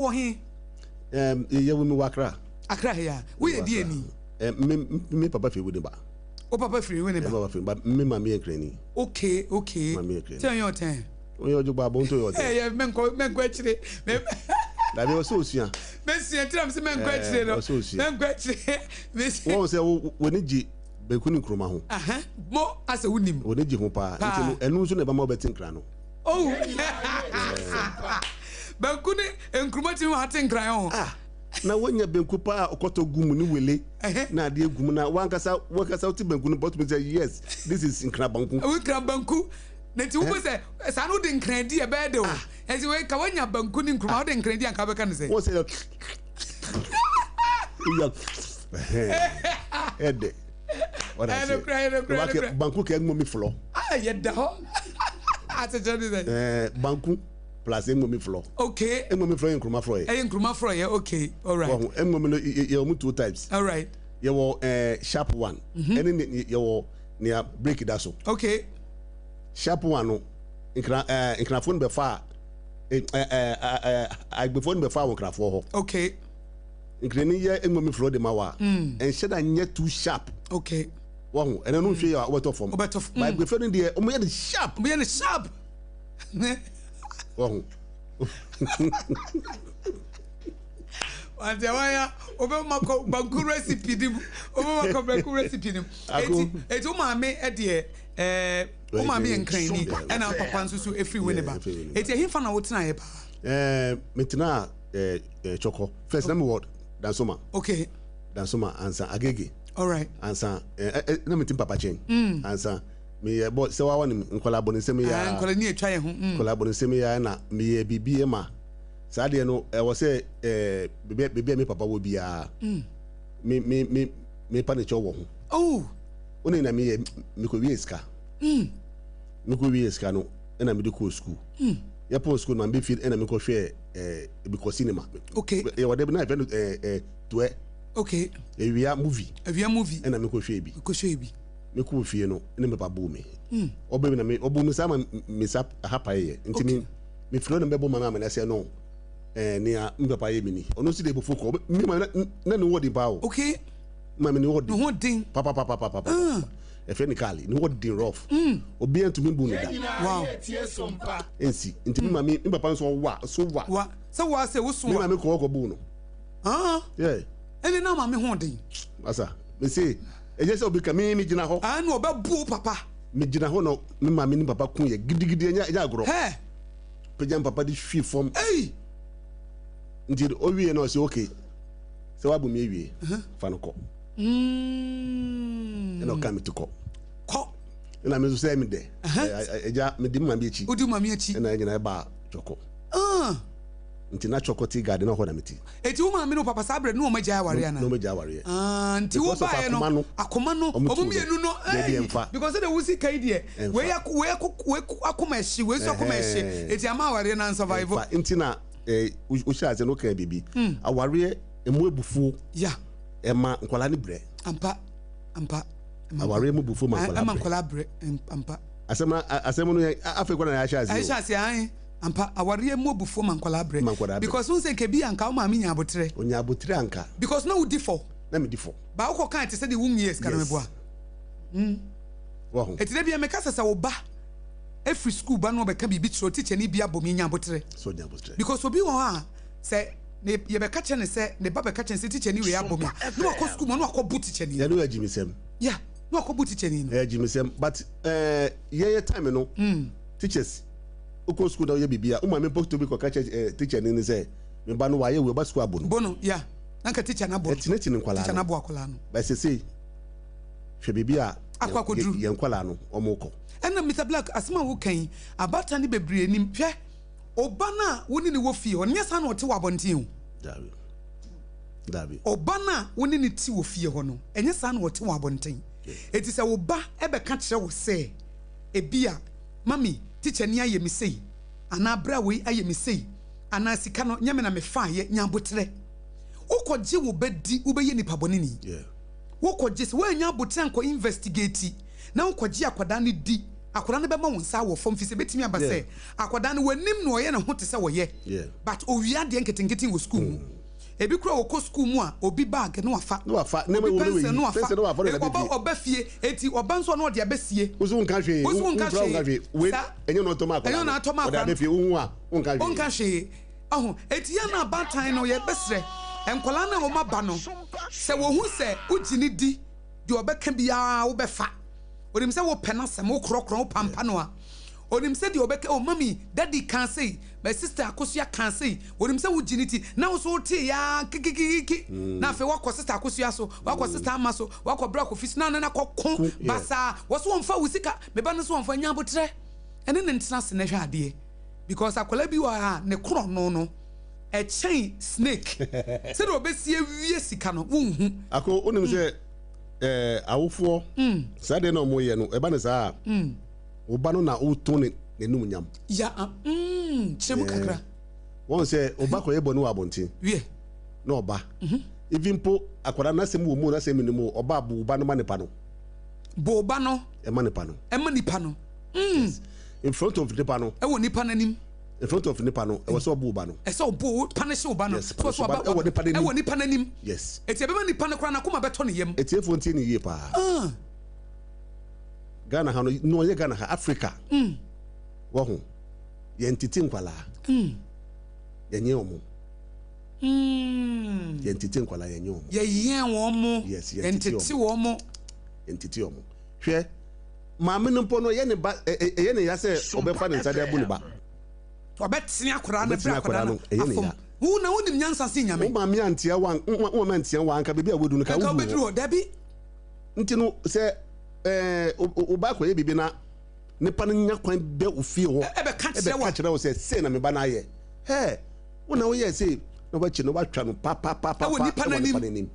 Wɔ he? Um, yɛwo me wɔ Accra. Accra he a? Woyɛ deɛ ni? Me, me papa firi Winneba. Wo papa firi Winneba? Me papa firi, but me maame yɛ Nkrani. Okay, okay. Maame yɛ Nkrani. Tɛn yɛ ɔtɛn? Ɔyɛ ɔdwo baabo nto yɛ ɔtɛn. Ɛyɛ mɛnkɔ mɛnkɔ akyire. Dabi ɔsɛ osua. Mɛsua ntina mi sɛ mɛnkɔ akyire no. Ɔsɛ osua. Mɛnkɔ akyire. Wɔn sɛ w'ani gye banku ne nkruma ho. Mo asɛ wonim. W'ani gye ho paa. Nti no ɛno nso na ɛbɛma wobɛte nkra no. Oh. Banku ne nkruma tumi ma ate nkran ho. Ah, na wonya banku paa a ɔkɔtɔ gu mu ne wele na adeɛ gu mu na wankasa wankasa wote banku no bɔtumi sɛ yes, this is nkran banku. Nkran banku. Na nti wobɛ sɛ saa no wode nkran di ɛbɛyɛ de o. Ah. Ɛnti wei ka woanya banku ne nkruma wode nkran di anka wobɛka ne sɛ. Wọ́n sɛ ɛdɛ. Ɛdɛ. Banku kɛ ŋmɔ mi flɔ. Ah, yɛda hɔ. Asekyerɛ ne sɛ. Ɛɛ banku. Plus engbomi flɔ. Okay. Engbomi flɔ yɛ nkruma frɔ yɛ. Ɛyɛ nkruma frɔ yɛ okay alright. Wɔho engbomi no yɛ wɔn two types. Alright. Yɛ wɔ ɛɛ sharp one. Mhm. Ɛne ne yɛ wɔ nea break da so. Okay. Sharp one no nkra ɛɛ nkrafoɔ no bɛ fa ɛɛ ɛɛ ɛɛ agbefoɔ no bɛ fa wɔ nkrafoɔ hɔ. Okay. Nkrani yɛ engbomi flɔ de ma wa. Mm. Ɛnhyɛ da nyɛ too sharp. Okay. Wɔho ɛnɛ no nhwɛ yɛ a wɔbɛtɔ fam. Wɔbɛtɔ fam. Ba agbefoɔ no deɛ wɔn yɛ no sharp. Wɔn yɛ no sharp. Wahu. Wante waya obɛma kɔ banku recipe ni mu obɛma kɔ banku recipe ni mu eti eti wo maame ɛdeɛ ɛɛ wo maame yɛ nkranni ɛna papa nso so efiri Winneba eti ɛhefa na wotena yɛ paa. Ɛɛ metena ɛɛ ɛɛ Kyɔkɔ first na mi wɔ Dansoma. Okay. Dansoma ansa Agege. Alright. Ansa ɛɛ ɛ na mi ti papa kyɛn. Mm. Ansa. Meyɛ bɔ sɛ wawa nim nkwadaa bɔ ne nsam yɛ ara. Nkwadaa ni atwa yɛn ho. Mm. Nkwadaa bɔ ne nsam yɛ ara na meyɛ biribi ma saa deɛ no ɛwɔ sɛ ɛɛ beebi beebi a me papa wɔ biara. Mm. Me me me me pa ne kyɛw wɔ ho. Oh. Wo ne na meyɛ mekɔ wie sika. Mm. Mekɔ wie sika no ɛna mede kɔɔ sukuu. Mm. Yɛpɔn sukuu no ma mebɛ fie ɛna mekɔ hwɛ ɛɛ ebi kɔ cinema. Okay. Yɛwɔ dɛ bi na yɛfrɛ no ɛɛ ɛɛ toɛ. Okay. Ewia movie. Ewia movie. Ɛna mekɔ hwɛ bi. Mekɔ hwɛ bi. Me kɔɔ fie no ne me papa buu me. Ɔbɛ mi na me ɔbuu me saa ma me nsa ha pae yɛ. Nti me me firi hɔ na mebɛbɔ maame amane sɛ no ɛɛ nea me papa yɛ me ni. Ɔno nso de ebufuo kɔ. Me maame na na ne ho den paa o. Okay. Maame ne ho den. Ne ho den. Papa papa papa papa. Ɛfɛ ne kaali ne ho den rough. Obiara ntumi mbu no da. Wow. Nsi nti me maame me papa nso ɔwa so wa. Wa sɛ wa sɛ woso wa. Me maame kɔ ɔkɔ buu no. Ah. Yeah. Ɛne na maame ho den. Masa me se ɛnyɛ sɛ obi ka me me gyina hɔ. Ah na ɔbɛ bu papa. Me gyina hɔ na me maame ne papa ko yɛ gidigidi ɛnyɛ ɛnyɛ agorɔ. Hɛ. Pagya me papa de hwi fam. Ei. Nti owie na ɔsɛ okay sɛ wabu me awie fa no kɔ. Mm. Ɛna ɔka me ti kɔ. Kɔ. Ɛna me nso sɛ me dɛ. Ɛgya me di me maame akyi. Odi maame akyi. Ɛna ɛnyina ɛba twɔkɔ. Ah. Nti na Chorkor tea garden na hɔ na mete. Eti wo maame ne wo papa saa berɛ no na wɔn agyae awareɛ anaa? Na wɔn agyae awareɛ. Ah, nti wo Because of baeɛ no, akoma no. akoma no, Wɔn wɔn tuu no. mmienu no, Dabi ei, ɛmfa. because sɛdeɛ wosi ka yi deɛ, Ɛmfa. wei ako, wei ako, wei akoma ɛhye, wei nso akoma ɛhye, Ɛhɛn. eti ama awareɛ no ansurvive. Ɛmfa. Nti na eh, wo wohyɛɛ aseɛ no wokaa biribi. Awareɛ, ɛmu abufuo, Yeah, ɛma nkwadaa no brɛ. ampa, ampa. Ɛma Awareɛ mu abufuo ma nkwadaa, nkwadaa ɛma brɛ. nkwadaa brɛ, ampa. Asɛm no, asɛm no yɛ, afei koraa na yɛahyɛ aseɛ o. Ɛhyɛ aseɛ, ae. Ampa, awareɛ mu abufuo ma nkwadaa brɛ. Ma nkwadaa brɛ. Because wohu sɛ nka ebi anka wo maame nya aboterɛ. Ɔnya aboterɛ anka. Because na wodi fɔ. Na medi fɔ. Ba wokɔ kaa te sɛ deɛ wonwie sika no meboa. Mm. Wahu. Eti da bia meka sɛ sɛ wo ba efiri school ba na ɔbɛka biribi kyerɛ wo teacher ni bi abɔ me nya aboterɛ. Sɛ ɔnya aboterɛ. Because obi wɔ hɔ a sɛ ne yɛbɛka kyerɛ ne sɛ ne ba bɛka kyerɛ ne sɛ teacher ni wei abɔ me a na wakɔ school mu na wakɔ bo teacher ni. Ɛno yɛ agyimisɛm. Yeah, na wakɔ bo teacher ni no. Ɛyɛ agyimisɛm but ɛɛ yɛyɛ time no. Mm. Teachers wokɔ sukuu na woyɛ biribi a, wo maame mpo tumi kɔka kyerɛ eh, teacher ni no sɛ, me ba no wayɛ wei, ɔba sukuu abo no. Bo no, yeah. Na nka teacher no abo no. Ɛtenetene nkwadaa Teacher no no. abo akwadaa no. But sesei, hwɛ baabi a Akɔ akɔduru. yɛn nkwadaa no, wɔkɔ. Ɛna Mister Black, asɛm a woka yi, abaatan no bebree nim. Hwɛ, ɔba no a wo ne no wɔ fie hɔ no, nyɛ saa na ɔte wɔ abɔnten o. Dabi. Dabi. Ɔba no a wo ne no te wɔ fie hɔ no, ɛnyɛ saa na ɔte wɔ abɔnten. Enti sɛ wo ba bɛka kyerɛ wo sɛ, ebia, Mummy, tikyani ayɛ me sei, anaa bra wei ayɛ me sei, anaa sika no, nyɛ me na mefaeɛ, nya aboterɛ. Wokɔgye wo ba di, wobɛyɛ nipa bɔneni. Wokɔgye, sɛ woannya aboterɛ ankɔ investigate na wokɔgye akwadaa no di. Akwadaa no bɛma wo nsa awɔ fam fisɛ ebetumi aba sɛ akwadaa no w'anim na ɔyɛ ne ho te sɛ ɔyɛ but owia adeɛ nketenkete wɔ sukuu mu. Ebi koraa ɔkɔ sukuu mu a obi bag na wafa, obi pencil na wafa, ɔba ɔba fie eti ɔba nso a na ɔde abɛsie. Wo nso wonka hwee, Wo nso wonka hwee. Wei Saa ɛnyɛ na ɔtɔ ma akwadaa no, ɔde abɛfie, wohu a wonka hwee. Wonka hwee. Ɔho, eti yɛn a abaatan no yɛbɛsrɛ nkwadaa no a wɔaba no sɛ wɔhu sɛ wogye no di, deɛ ɔbɛka biara wobɛfa. Onim sɛ wopɛ n'asɛm, wokorɔkorɔ, wopampa no a, onim sɛ deɛ ɔbɛka, oh mummy, daddy kaa sei, my sister Akosua kaa sei, onim sɛ wogye no ti, na wo nso wotee aa kikikikiki, na afei woakɔ sister Akosua so, woakɔ sister Ama so, woakɔ Bra Kofi so, na ne no akɔko basaa, wɔ so wɔmfa wo sika, me ba no nso wɔmfa, nya aboterɛ ɛne no ntena ase na hwɛ adeɛ, because akwadaa bi wɔ ha a ne korɔno no ɛkyɛn snake, sɛdeɛ ɔbɛsi awie sika no wonhu. Ako, wonim sɛ eh, awofoɔ mm. saa deɛ na wɔyɛ no ɛba ne saa a mm. wo ba no na wotɔn ne n'anum nyam. ya ah, kyerɛ mu kakra. Wɔn sɛ ɔba kɔyɛ bɔne wɔ abɔnten na ɔba mhm. even mpo akwadaa n'asɛm wɔ mu n'asɛm ni mu ɔba bo ba no ma nipa no. Bo ba no. Ɛma nipa no. Ɛma nipa no. Yes. In front of nipa no. Ɛwɔ nipa n'anim. In front of nipa no ɛwɔ sɛ ɔbo ba no. Ɛsɛ ɔbo wo punish wo ba no. Yes, punish wo ba no ɛwɔ nipa n'anim. Ɛwɔ nipa n'anim. Yes. Eti ɛbɛma nipa no koraa n'akoma bɛtɔ ne yam. Etiefoɔ ntie ne yie paa. Ah. Ghana ha no na ɔyɛ Ghana ha Africa. Mm. Wɔho yɛn tete nkwalaa. Mm. Yɛnyɛ wɔn. Mm. Yɛn tete nkwalaa yɛnyɛ wɔn. Yɛyɛn wɔn mo. Yes, yɛn tete wɔn mo. Yɛn tete wɔn. Hwɛ maame no mpo no ɛyɛ ne ba ɛyɛ ne ya sɛ ɔbɛfa ne nsa de abu ne ba. Ɔbɛtene akwadaa no bere akwadaa no afom. Wo na wonim nyansa sen Nyame. Wo maame antea wo wo maame antea wo anka baabi a woadu no ka wo du hɔ. Dabi. Nti no sɛ ɛɛ wo ba akɔyɛ biribi na nipa no nya kwan bɛ wo fie hɔ ɛbɛka kyerɛ wo sɛ sei na me ba no ayɛ. Hɛɛ wo na woyɛɛ sei na wakyi no watwa no papapapa ɛwɔ nipa no anim.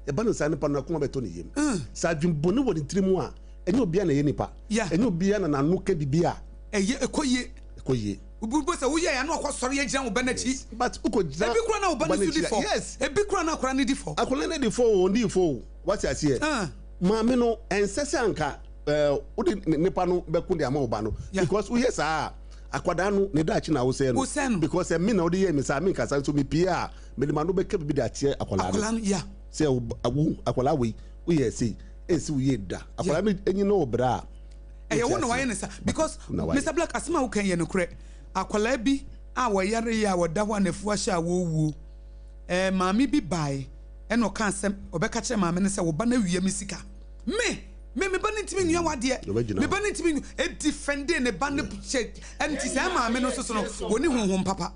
Ɛba no saa nipa no akoma bɛtɔ ne yam. Sɛ adwemmɔne wɔ ne tiri mu a, ɛnyɛ obiara na ɛyɛ nipa. Ɛnyɛ obiara na n'ano ka biribi a. Ɛyɛ ɛkɔ yie. Ɛkɔ yie. Obi bɔ sɛ woyɛ ya na ɔkɔ sɔre agyina wo ba n'akyi. But wokɔ gyina Ebi koraa na wo ba no nso di fɔ. Yes. Ebi koraa na akwadaa no di fɔ. Akwadaa no di fɔ o, ɔndi fɔ o. Wate aseɛ? Maame no, ɛnsɛ sɛ anka wode nipa no bɛko de ama wo ba no. Because woyɛ saa a, akwadaa no ne daakye na wosɛe no. Wosɛe no. Because sɛ me na wode yɛɛ me saa, menkasa nso mepie a, mede m'ano bɛka biribi de ateɛ akwadaa no. Akwadaa no, yeah. Sɛ wo akwadaa wei, woyɛɛ sei, ɛnsi wo yie da. Akwadaa no enyi ne wo brɛ a, Ɛyɛ wo na wayɛ no saa because Mister Black asɛm a woka yi yɛ nokorɛ. Akwadaa bi a wɔyare yɛ a wɔda hɔ a n'afu ahyɛ a wɔrewuo. Ɛɛ maame bi baeɛ ɛna ɔkaa sɛ ɔbɛka kyerɛ maame no sɛ wo ba no awia me sika. Me me me ba no ntumi nwia w'adeɛ. Me ba no ntumi nwi edi fɛnde ne ba no hyɛ ɛnti saa maame no nso so no wɔni honhom papa.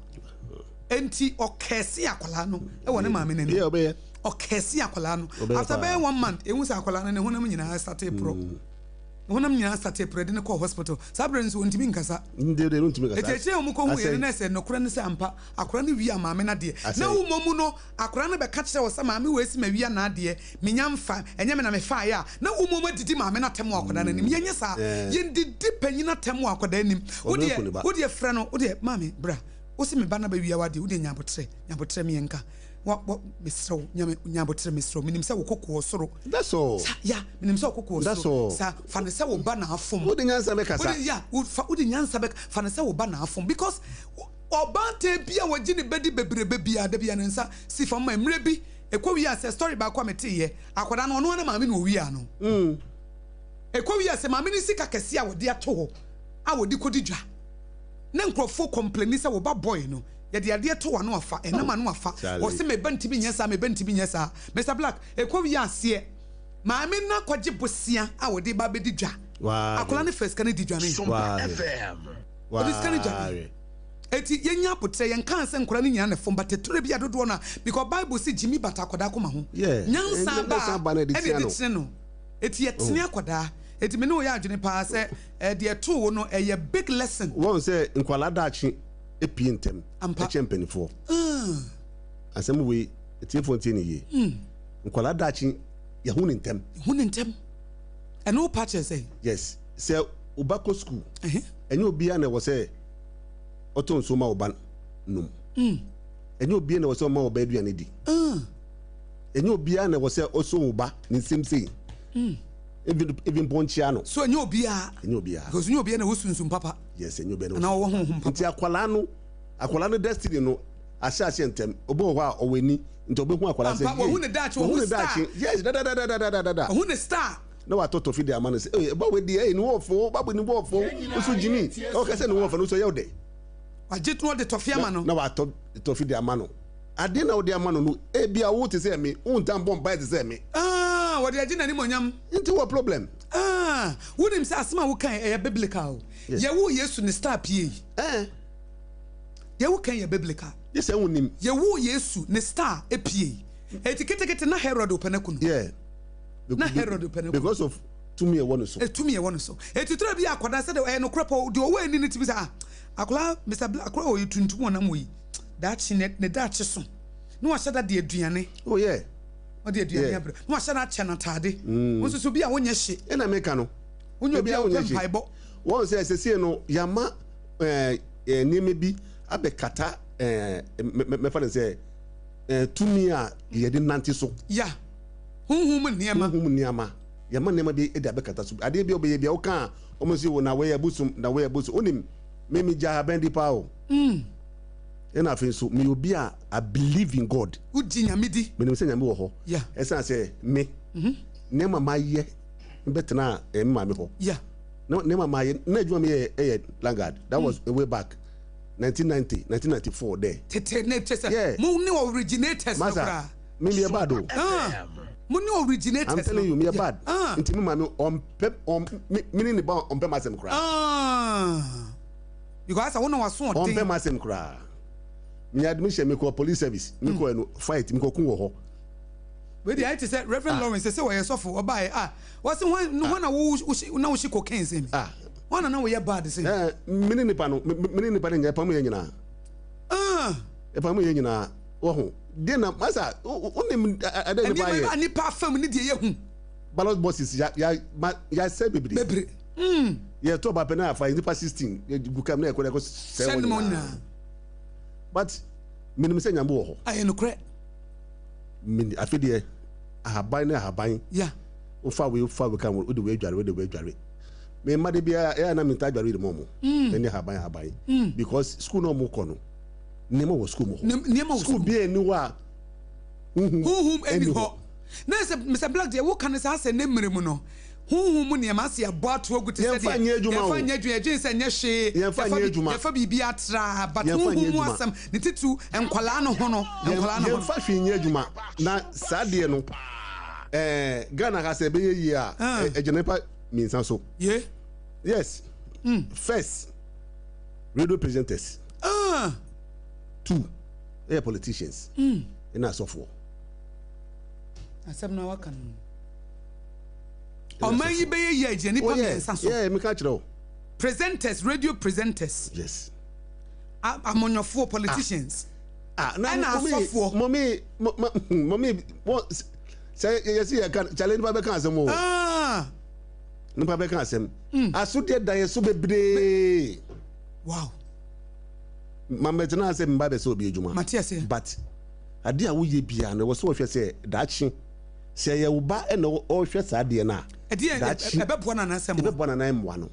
Enti ɔkɛse akwadaa no wɔ ne maame no anim. Ɔkɛse akwadaa no. After bɛyɛ one month, ehu sɛ akwadaa no ne honam nyinaa starte porɔ. Ne honam nyinaa starte porɔ, ɛde no kɔɔ hospital. Saa berɛ no nso ɔntumi nkasa. Eti akyire a wɔkɔhu yɛ no na ɛsɛ nokorɛ ne sɛ ampa akwadaa no wia maame no adeɛ. Na wo mmom no akwadaa no bɛka kyerɛ wo sɛ maame wei se mawia n'adeɛ, menya mfa, ɛnyɛ me na mefaeɛ a, na wo mmom adidi maame no atɛm wɔ akwadaa no anim. Yɛnyɛ saa. Yɛndidi panyin atɛm wɔ akwadaa anim. Wo deɛ, wo deɛ frɛ no, wo deɛ maame bra. Wo se me ba no abɛwia w'adeɛ, wo deɛ nya aboterɛ, nya aboterɛ me yɛnka. Wa, wa, mesrɛ wo, nya, nya aboterɛ, mesrɛ wo. Menim sɛ wo koko wɔ soro. That's all. Sa, ya, menim sɛ wo koko wɔ That's soro. all. Sa, fa no sɛ wo ba na afom. Wode nyansa bɛkasa. Wode, ya, wo, fa, wode nyansa bɛka, fa no sɛ wo ba na afom. Because, ɔbaatan bi a wɔgye ne ba di bebrebe biara, da biara ne nsa si fam ma mmerɛ bi, ɛkɔ wie a sɛ story baako a meteeɛ, akwadaa no, ɔno ara ne maame na ɔwiaa no. Ɛkɔ wie a sɛ maame no sika kɛseɛ a wɔde ato hɔ a wɔde kɔdi dwa. Na nkurɔfoɔ kɔmpleni sɛ wo ba boy no yɛde adeɛ to w'ano afa ɛnam ano afa wɔse me ba ntimi nyɛ saa me ba ntimi nyɛ saa Mister Black ɛkɔ wie aseɛ maame no akɔgye bosea a wɔde ba abɛdi dwa akwadaa no fa sika no di dwane ɔde sika no dwane eti yɛnya abotrɛ yɛn kaa sɛ nkwadaa no nyinaa na fam but ɛtɔrɔ bi a dodoɔ no a because Bible se gyimi bata akwadaa koma ho nyansa ba ɛna ɛde kyerɛ no eti yɛtene akwadaa eti me ne wo yɛ adwene paa sɛ Deɛ ɛtoo wo no ɛyɛ big lesson. Woahu sɛ nkwadaa daakye pue ntɛm kyɛn mpanimfoɔ. Asɛm wei atiefoɔ ntie no yie. Nkwadaa daakye yɛhu no ntɛm. Yɛhu no ntɛm. Ɛno wo pa kyerɛ sɛn? Yes, sɛ wo ba kɔ sukuu, ɛnyɛ obiara na ɛwɔ sɛ ɔtɔ nsuo ma wo ba nom. Ɛnyɛ obiara na ɛwɔ sɛ ɔma wo ba aduane di. Ɛnyɛ obiara na ɛwɔ sɛ ɔsɔ wo ba ne nsam sei. Even even mpo nkyea no. So ɛnyɛ obiara. Ɛnyɛ obiara. Because ɛnyɛ obiara na ɛwɔ sunsum papa. Yes, ɛnyɛ obiara na ɛwɔ. Anaa ɔwɔ honhom papa. Nti akwadaa no, akwadaa no destiny no ahyɛ aseɛ ntɛm. Obi wɔ hɔ a ɔwɔ ani, nti ɔbɛhu akwadaa sɛ Ampa, wahu ne daakye, wahu star. Yes, dadadadadadada. Wahu ne star. Na watɔ tɔfi de ama no sɛ, ee, ɛba wei deɛ, ee, ne ho ɔfo, babu ne ho ɔfo, nso gyimi. Ɔka sɛ ne ho ɔfo no nso ɛyɛ wo dɛ. Wagye to ɔde tɔfi ama no. Na watɔ tɔfi de ama no. Adeɛ na wode ama no no, ebia wo te sɛ me, wontaa mbɔ mpaeɛ te sɛ me. Ah, wɔde agye n'animuonyam. Nti wɔ problem. Ah, wonim sɛ asɛm a wokae ɛyɛ biblical o. Yes. Yɛwoo Yesu ne star piei. Eh. Deɛ wokae yɛ biblical. Gye sɛ wonim. Yɛwoo Yesu ne star piei. Enti ketekete na Herod repɛ no aku no. Yeah. Na Herod repɛ no aku no. Because of tumi a ɛwɔ ne so. Tumi a ɛwɔ ne so. Enti twerɛ bi a akwadaa sɛdeɛ ɛyɛ nokorɛ pɔ deɛ ɔwɔ ani no tumi sɛ ah akwadaa Mr. Black akwadaa ɔyɛ tuntum ɔnam wɔ yi daakye ne ne daakye so na wahyɛ da de aduane. Oh yeah. Ɔde aduane yeah. abrɛ na wahyɛ no akyɛ no ataade. Mm. Wo nso so bi a wonyɛ hye. Ɛna meka no. Wonyɛ obi a wopɛ mpaebɔ. Wɔn sɛ sɛsie no yama ɛɛ eh, nneɛma bi abɛkata ɛɛ mɛfa no sɛ ɛɛ tumi a yɛde nante so. Ya. Honhom mu nneɛma. Honhom mu nneɛma. Yɛma nneɛma bi de abɛkata so. Adeɛ bi a wobɛyɛ bi a woka a wɔn si wo na wɔyɛ abosom na wɔyɛ abosom. Wonim me me gya ahaban di paa o. Mm. Ɛna afei nso meyɛ obi a I believe in God. Wogye Nyame di. Menim sɛ Nyame wɔ hɔ. Yeah. Ɛsan sɛ me mm-hmm. nneɛma mayɛ bɛtena eh, me maame hɔ. Yeah. Na nneɛma mayɛ na adwuma meyɛ ɛyɛ landguard. That was mm. way back. 1990, 1994 there. Tete ne kyɛ sɛ yeah. mo ne originators no koraa. Me meyɛ bad o. Ah, mo ne originators. I'm telling you meyɛ bad. Ah. Nti me maame ɔmpɛ ɔm me ne ne ba ɔmpɛ m'asɛm koraa. Ah. Because asɛ wo na waso ɔden. Ɔmpɛ m'asɛm koraa. Menya admission mekɔ police service mekɔ ɛno fight mekɔ ko wɔ hɔ. Wei deɛ ayɛ te sɛ Reverend Lawrence sɛ wɔyɛ sɔfo ɔbaeɛ ah wɔse hwan hwan na wo na wohye cocaine sɛ mi. Ah. Hwan na na woyɛ bad sɛ mi. Eh, me ne nipa no me ne nipa no nyɛ ɛpam yɛ nyinaa. Ah. Ɛpam yɛ nyinaa wɔho deɛ na masa wonim ɛdɛ nipa yɛ. Nneɛma nipa afam ne deɛ yɛ hu. Ballot boxes ya ya ma ya sɛ bebree. Bebree. Mm. Yɛ tɔ ba pɛ na afa nipa 16 gu kam na yɛ kɔ na yɛ kɔ sɛ wɔn nyinaa. But menim sɛ Nyame wɔ hɔ. Ɛyɛ nokorɛ. Men afe deɛ ahaban ne ahaban. Yeah. Wofa wei wofa wei ka wode wei adware wode wei adware. Me mma de biara ɛyɛ na mentaa adware de ma ɔmo. Mm. Ɛne ahaban ahaban. Mm. Because school na ɔmo kɔ no nneɛma wɔ school mu hɔ. Nneɛma wɔ school. School biara ni hɔ a huhum huhum ɛni hɔ. Na sɛ Mr Black deɛ woka no saa sɛ ne mmerɛ mu no Honhom mu nneɛma ase abɔ ato agu te sɛ deɛ Yɛmfa nyɛ adwuma o. yɛmfa nyɛ adwuma, yɛdwene sɛ ɛnyɛ hwee, Yɛmfa yɛfa nyɛ bi, adwuma. yɛfa biribi atra, but Yɛmfa nyɛ honhom mu adwuma. asɛm, ne titiriw nkwadaa no ho no, Yɛn, nkwadaa no ho no. yɛmfa hwee nyɛ adwuma. Na saa deɛ no, ɛɛ, Ghana ha sɛ ɛbɛyɛ yie a, Ah. ɛ, ɛgyina nnipa mmiɛnsa so. Ye? Yes. First, radio presenters. Ah. Two, ɛyɛ politicians. Ɛna asɔfoɔ. Asɛm no a waka no. Ɔman yi bɛyɛ yie a egyina nnipa oh, mmiɛnsa so. Yeah, meka kyerɛ wo. Presenters, radio presenters. Yes. Amanyɔfoɔ, politicians. Ah, ah na ɛna asɔfoɔ. Mɔmi, mɔmi, mɔ sɛ yɛsi yɛ ka kyale nipa bɛka asɛm o. Ah. Nipa bɛka asɛm. Asodeɛ da yɛ so bebree. Wow. Mamɛtena ase mba bɛ sɛ obi adwuma. Mate aseɛ. But adeɛ a woyɛ biara no ɛwɔ sɛ wɔhwɛ sɛ daakye. Sɛ ɛyɛ wo ba na ɔrehwɛ saa adeɛ no a, Ɛdeɛ daakye ɛbɛboa no anaasɛ mmoa? ɛbɛboa no anaa ɛmmoa no.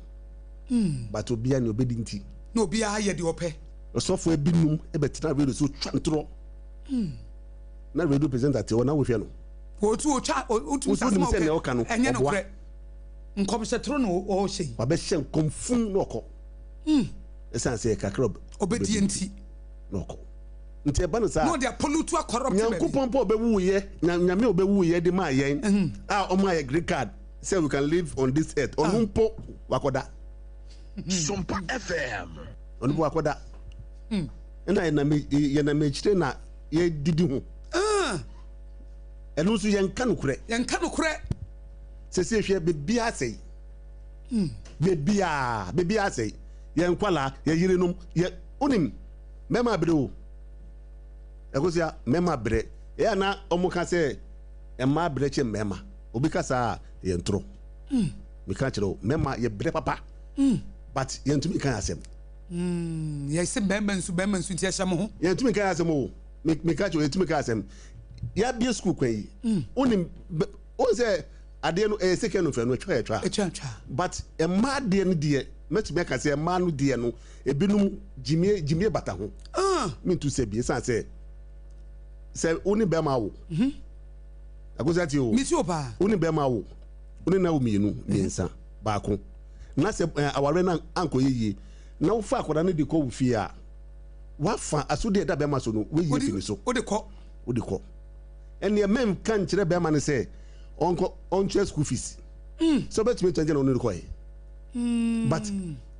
But obiara nea ɔbɛdi nti. Na obiara yɛ deɛ ɔpɛ. Ɔsɔfoɔ binom bɛtena radio so twa ntorɔ. Na radio presenter te hɔ na wohwɛ no. Wɔtu otwa wotumi sɛ Wonim asɛm a sɛ nea ɔka no ɛnyɛ ɔboa. nokorɛ. Nkɔmhyɛ toro na ɔrehyɛ yi. Wabɛhyɛ nkɔm fum na ɔkɔ. Ɛsiane sɛ kakra Ɔbɛdie nti. na ɔkɔ. Nti ɛba no saa Na ɔde apɔlutu akɔrɔpte baabi. Nyankopɔn mpo a ɔbɛwuiɛ, Nyame a ɔbɛwuiɛ de maa yɛn, a ɔmaa yɛ green card sɛ we can live on this earth, ɔno mpo wakɔda. Sompa FM. Ɔno mpo wakɔda. Ɛna yɛnam yɛnam akyire na yɛdidi ho. Ɛno nso yɛnka nokorɛ. Yɛnka nokorɛ. Sɛsɛ hwɛ biribiara asɛe. Biribiara, biribiara asɛe. Yɛn nkwalaa, yɛn yerenom, yɛ wonim. Mɛma brɛ o. Akosua, mɛma brɛ. Ɛyɛ a na wɔn ka sɛ mmaa brɛ kyɛ mmarima. Obi ka saa a, ɛyɛ ntorɔ. Mm. Meka kyerɛ wo, mɛma yɛ brɛ papa. Mm. But yɛntumi nka yɛn asɛm. Mm. Yɛsɛ mmarima nsu, mmarima nsu nti ɛhyɛ mo ho. Yɛntumi nka yɛn asɛm o. Meka kyerɛ wo, yɛntumi nka yɛn asɛm. Yɛabie sukuu kwan yi. Mm. Wonim, wohu sɛ. Adeɛ no ɛyɛ sika no fɛ no ɛtwa ɛtwa. Ɛtwa ɛtwa. But mmaa deɛ no deɛ mɛtumi aka sɛ mmaa no deɛ no ebinom gyimie gyimie bata ho. Ah. Mentu sɛ bi esan sɛ sɛ wo ne bɛrima awo. Mhm. Akosi ate o. Mesi o paa. Wo ne bɛrima awo. Wo ne na wo mmienu mmiɛnsa baako. Na sɛ eh, awareɛ no ankɔyɛ yie na wofa akwadaa no de kɔ wo fie a wafa asodeɛ ɛda bɛrima so no woyi afi ne so. Wode kɔ. Wode kɔ. Ɛnneɛ menka nkyerɛ bɛrima no sɛ ɔnkɔ ɔntua school fees. Mm. Sɛ ɔbɛtumi atua nkyɛn na ɔno de kɔɛ. But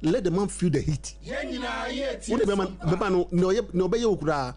let the man feel the heat. Wo ne bɛrima bɛrima no nea ɔyɛ nea ɔbɛyɛ wo koraa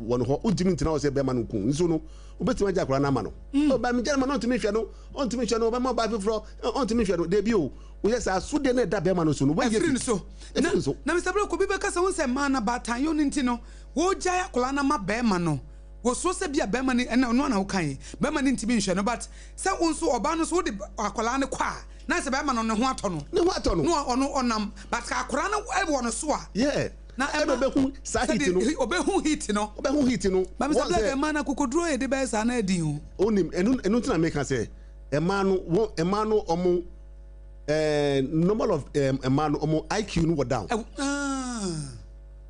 wɔ no hɔ wontumi ntena hɔ sɛ bɛrima no nku nso no wobɛtumi agye akwadaa no ama no. Ɔba mi gyina ma no ɔntumi nhwɛ no ɔntumi nhwɛ no ɔbɛma ɔbaa foforɔ ɔntumi nhwɛ no deebi o woyɛ saa so deɛ na ɛda bɛrima no so no wɔyɛ ɛfiri no so. Ɛfiri no so. Na Mr. Broko bi bɛka sɛ wo sɛ mmaa no abaatan yɛ no nti no wɔgyae akwadaa no ama bɛrima no wɔsuo sɛ bi a bɛrima no ɛna ɔno ana woka yi bɛrima no ntumi nhwɛ no but sɛ wo nso ɔbaa no nso wode akwadaa no kɔ a na sɛ bɛrima no ne ho atɔ no ne ho atɔ no na ɔno ɔnam but ka akwadaa no wɔ no so a yeah na ɛna ɔbɛhu saa heat no ɔbɛhu heat no ɔbɛhu heat no bàmí sɛ black mmaa no akokoduro yɛ de bɛyɛ saa na ɛdi o onim ɛnu ɛnu tí na mi ka sɛ mmaa no wɔn mmaa no ɔmo ɛɛ normal of ɛɛ mmaa no ɔmo IQ no wɔ down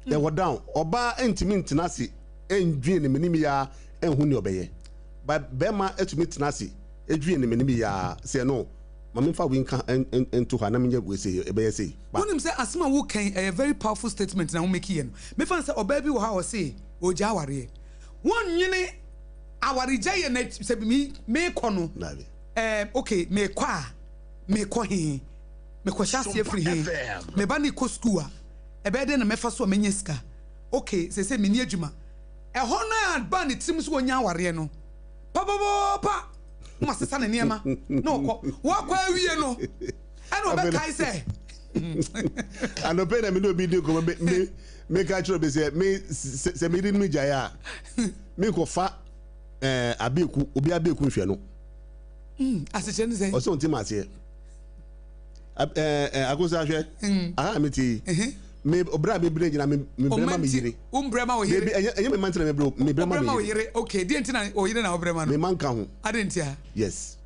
ɛwɔ down ɔbaa ntumi ntena ase ndwin ne menim ya ɛnhu ne ɔbɛyɛ but bɛrima etumi tena ase edwin ne menim ya sɛ no maame nfa wei nka nto ha na mi nyɛ wei sɛ ɛbɛyɛ sɛ. Wonim sɛ asɛm a woka yi ɛyɛ very powerful statement na wo make yɛ no. Mefa no sɛ ɔbaa bi wɔ hɔ a ɔse ɔregya awareɛ. Wonnwene awaregya yɛ na sɛ me mekɔ no Dabi. ɛɛm okay mekɔ a mekɔ he? Mekɔhyɛ aseɛ Sompa firi he? FM. Me ba no rekɔ sukuu a ɛbɛyɛ dɛn na mɛfa so a mɛnya sika? Okay seesei menni adwuma. Ɛhɔ no a ɛbaa ne tirim sɛ ɔnya awareɛ no papapapa na wasesa ne nneɛma na ɔkɔ. Wakɔ awie no ɛna ɔbɛkae sɛ anɔpɛ na me ne obi di nkɔmmɔ me me meka kyerɛ obi sɛ me sɛ sɛ meyere no me gyae a menkɔfa ɛɛ abeeku obi abeeku nhwɛ no asekyerɛ ne sɛ ɔsɛ ɔnte ma aseɛ ɛɛ ɛɛ akosa hwɛ aha a mete yi me ɔbrɛ a mebrɛ nyina me mebrɛ ma me yere wo mbrɛ ma wo yere Debi ɛnyɛ ɛnyɛ me ma ntina mebrɛ o mebrɛ ma wobrɛ ma wo me yere yere okay deɛ nti na wo yere na wobrɛ ma me no ma nka ho ade ntia yes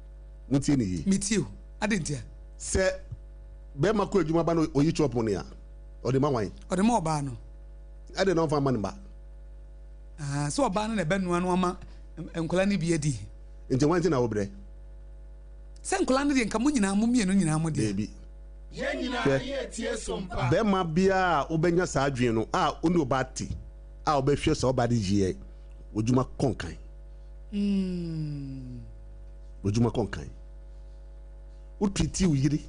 montie ne yie metie o ade ntia sɛ bɛrima kɔ adwuma ba no oyi chop ne a ɔde ma wan ɔde ma ɔbaa no ɛde na ɔmfa ma ne ba Ah, sɛ ɔbaa no na ɛbɛnoa no ama nkwadaa no bi adi nti wan nti na wobrɛ sɛ nkwadaa no deɛ nka mo nyinaa mo mmienu nyinaa mo deɛ Debi hwɛ bɛrima biara a wobɛnya saa adwene no a wo ne ɔbaa te a wobɛhwɛ sɛ ɔbaa de yɛ w'adwuma kɔnkan w'adwuma kɔnkan wotriti wo yere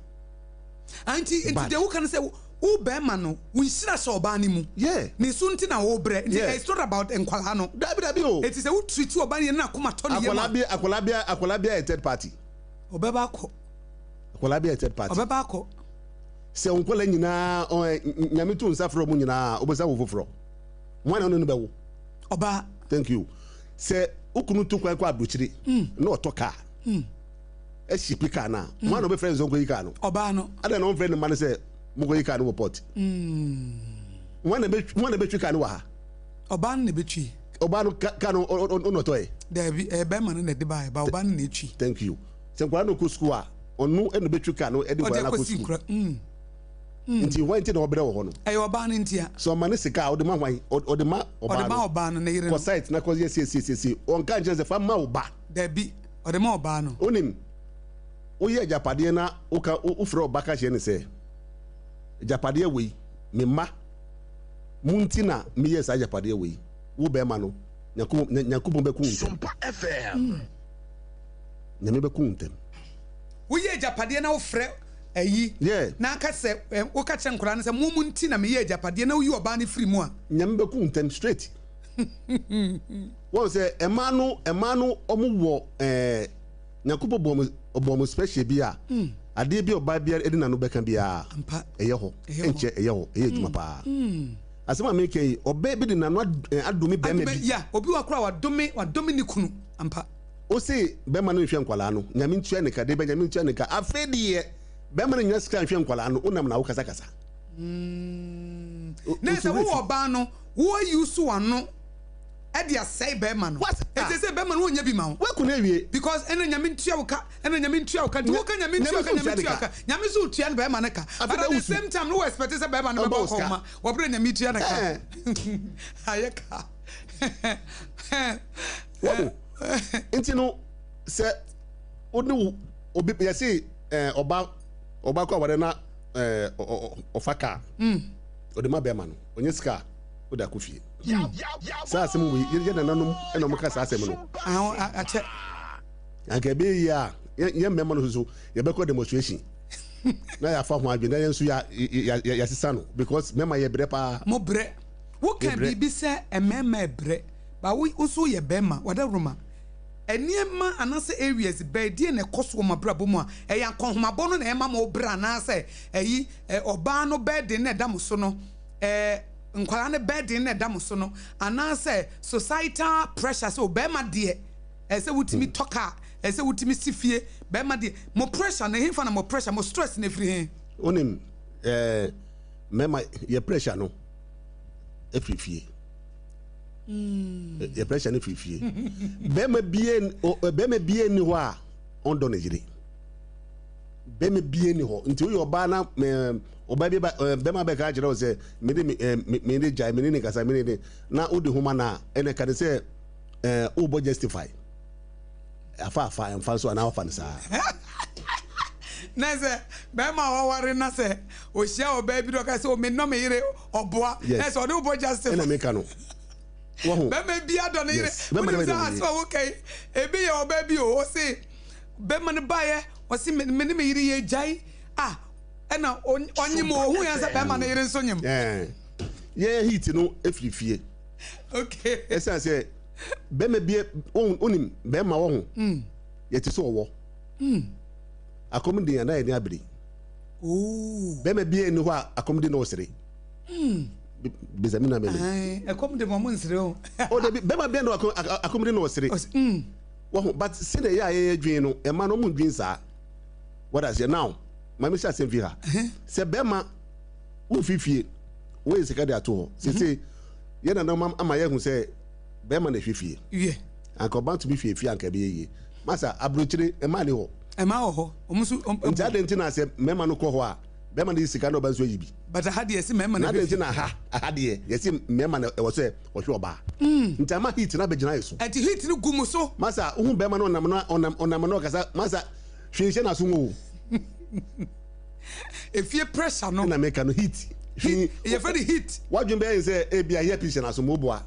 Ah, nti nti Bad. deɛ woka no sɛ wo bɛrima no wo nhyira hyɛ ɔbaa no mu yeah ne so nti na wobrɛ nti Yeah. it's not about nkwadaa no dabi dabi o eti sɛ wo treat ɔbaa no yɛ na akoma tɔ ne yam akwadaa a bi akwadaa bi akwadaa bi ayɛ third party ɔbɛba akɔ akwadaa bi ayɛ third party ɔbɛba akɔ sɛ wo nkwadaa nyinaa ɔɛ nyame to nsa frɛ ɔmo nyinaa wobɛsa wo foforɔ wɔn na ɔne no bɛwo ɔbaa thank you sɛ wokunu tu kwan kɔ aburokyire na ɔtɔ kaa ɛhyipi kaa no a wɔn na ɔbɛfrɛ no sɛ ɔnkɔyi kaa no ɔbaa no adan na ɔmfrɛ ne mma no sɛ mokɔyi kaa no wɔ port wɔn na bɛtwi wɔn na bɛtwi kaa no wɔ ha ɔbaa no na ɛbɛtwi ɔbaa no kaa no ɔnɔtɔ yɛ daabi ɛyɛ bɛrima no na ɛde baeɛ ba ɔbaa no na ɛtwi thank you sɛ nkwadaa no kɔ sukuu a ɔno ɛna bɛtwi kaa no ɛde ɔde nkwadaa no akɔ akɔsi sukuu nkura nti wɔn ti na ɔbrɛ wɔ hɔ no ɛyɛ ɔbaa no ntia sɛ ɔma ne sika a ɔde ma hwan ɔde ma ɔde ɔbaa ma no ɔbaa no ne yere kɔ no site na kɔ yɛ siesie ɔnka nkyɛn sɛ fa ma wo ba daabi ɔde ma ɔbaa no onim woyɛ agyapadeɛ na woka wofrɛ ɔba ka kyerɛ ne sɛ agyapadeɛ wei me mma mo nti na meyɛ saa agyapadeɛ wei wo bɛrima no nyankopɔn bɛku wo ntɛm Sompa FM. Nyame bɛku wo ntɛm woyɛ agyapadeɛ na wofrɛ ayi yeah na aka sɛ woka kyerɛ nkwadaa no sɛ mo mo nti na meyɛ agyapadeɛ na woyi ɔbaa no firi mu a Nyame bɛku wo ntɛm straight wɔn sɛ ɛmaa no ɔmo wɔ nyankopɔn bɔ ɔmo ɔbɔ ɔmo special bi a adeɛ bi a ɔbaa biara ɛde n'ano bɛka biara ampa ɛyɛ hɔ Ɛyɛ hɔ. ɛnkyɛ ɛyɛ hɔ ɛyɛ adwuma paa asɛm a meka yi ɔbaa bi de n'ano adome bɛrima bi ya obi wa kora wadome ne kunu ampa o se bɛrima no nhwɛ nkwalaa no nyame ntua ne ka de bɛ nyame ntua ne ka afei deɛ bɛrima no nya sika nhwɛ nkwalaa no wonam na wokasakasa na sɛ wowɔ ɔbaa no woayi so w'ano. Ɛde asɛe bɛrima no. What? Eti sɛ bɛrima no wɔnyɛ bi ma wo. Waku no awie. Because ɛna Nyame ntua wo ka, ɛna Nyame ntua wo ka. Nti woka Nyame ntua wo ka, Nyame ntua wo ka. Nyame nso tua no bɛrima no ka. But at the same time no wo expect sɛ bɛrima no bɛbɔ akɔnma wɔ berɛ Nyame tua no ka. Ayɛ ka. Wahu? Nti no sɛ wo ne wo obi yɛse ɔba ɔba kɔ aware na ɔfa kaa ɔde ma bɛrima no ɔnyɛ sika a wode akɔ fie. Saa asɛm wei yɛ nananom na wɔka saa asɛm no. Akyɛ. Anka ɛbɛyɛ yie a yɛn mmarima no nso yɛbɛkɔ demonstration na yɛafa ho adwene na yɛn nso yɛasesa no because mmarima yɛ brɛ paa. Mo brɛ. Woka biribi sɛ mmarima brɛ ba wo nso woyɛ barima wadaworoma. Nneɛma anaasɛ areas bɛn deɛ na ɛkɔ so wɔ mo abrabɔ mu a ɛyɛ akɔnhomabɔ no na ɛma mo brɛ anaasɛ ɛyi ɔbaa no burden na ɛda mo so no ɛɛ nkwadaa no burden na ɛda mo so no anaasɛ societal pressure sɛ ɔbarima deɛ ɛsɛ wotumi tɔ kaa ɛsɛ wotumi si fie barima deɛ mo pressure no hefa na mo pressure mo stress no efiri he. Wonim ɛɛ mmarima yɛ pressure no efiri fie yɛ pressure no firi fie bɛrima bie bɛrima bie ni hɔ a ɔndɔ ne yere bɛrima bie ni hɔ nti woyɛ ɔbaa na ɛɛ ɔbaa bi ba ɛɛ bɛrima bɛka akyerɛ wo sɛ mede me ɛɛ mede gyae mene ne kasa mene ne na wode homa na ɛna ka ne sɛ ɛɛ wobɔ justify afa afa ɛmfa nso anaa wafa no saa. Na sɛ bɛrima a waware na sɛ ohyia ɔbaa bi na ɔka sɛ o mennɔ me yere ɔboa na sɛ ɔne wobɔ justify. Ɛna meka no. Wahu. Bɛrima bi adɔ ne yere. Wonim sɛ asɛm a woka yi ebi yɛ ɔbaa bi o ɔse bɛrima no baeɛ ɔse me ne me yere yɛ gyae ah ɛna ɔnyem o ohun yɛn sɛ bɛrima no yere nso nyem. Yɛn heat no efiri fie. Okay. Ɛsan sɛ bɛrima bi wonim bɛrima wɔ ho yɛte sɛ ɔwɔ. Akɔm den anaa yɛne abiri. Bɛrima bi nni hɔ a akɔm den na ɔsere. Bisa mi na mɛmɛ. Ɛkɔm de ma ɔmo nsere o. O dabi bɛrima bi nni hɔ akɔm den na ɔsere. Wɔho but sɛdeɛ ɛyɛ a yɛyɛ dwen no ɛma no ɔmo ndwen saa. What I say now maame hyɛ asɛm fi ha. Sɛ bɛrima wofi fie woyɛ sika de ato hɔ sese yɛ nana ama yɛhu sɛ bɛrima na ɛhwɛ fie. Anka ɔba tumi hwɛ fie anka ɛbɛyɛ yie. Masa aburokyire mmaa ni hɔ. Mmaa wɔ hɔ. Wɔn nso. Nti adɛn nti na sɛ mmarima no kɔ hɔ a bɛrima no yi sika na ɔba nso ayi bi. But aha deɛ yɛsi mmarima na ɛhwɛ fie. Na adɛn nti na ha aha deɛ yɛsi mmarima na ɛwɔ sɛ ɔhwɛ ɔbaa. Nti ama heat no abɛgyina yɛ so. Nti heat no gu mo so. Masa wohu bɛrima no ɔnam no ɔnam ɔnam no ɔkasa masa hwee nhyɛ n'aso mu o. Efie pressure no. Ɛna meka no heat. Heat yɛfrɛ no heat. Wadwene bɛyɛ sɛ ebi a earpiece hyɛ n'aso mu oboa.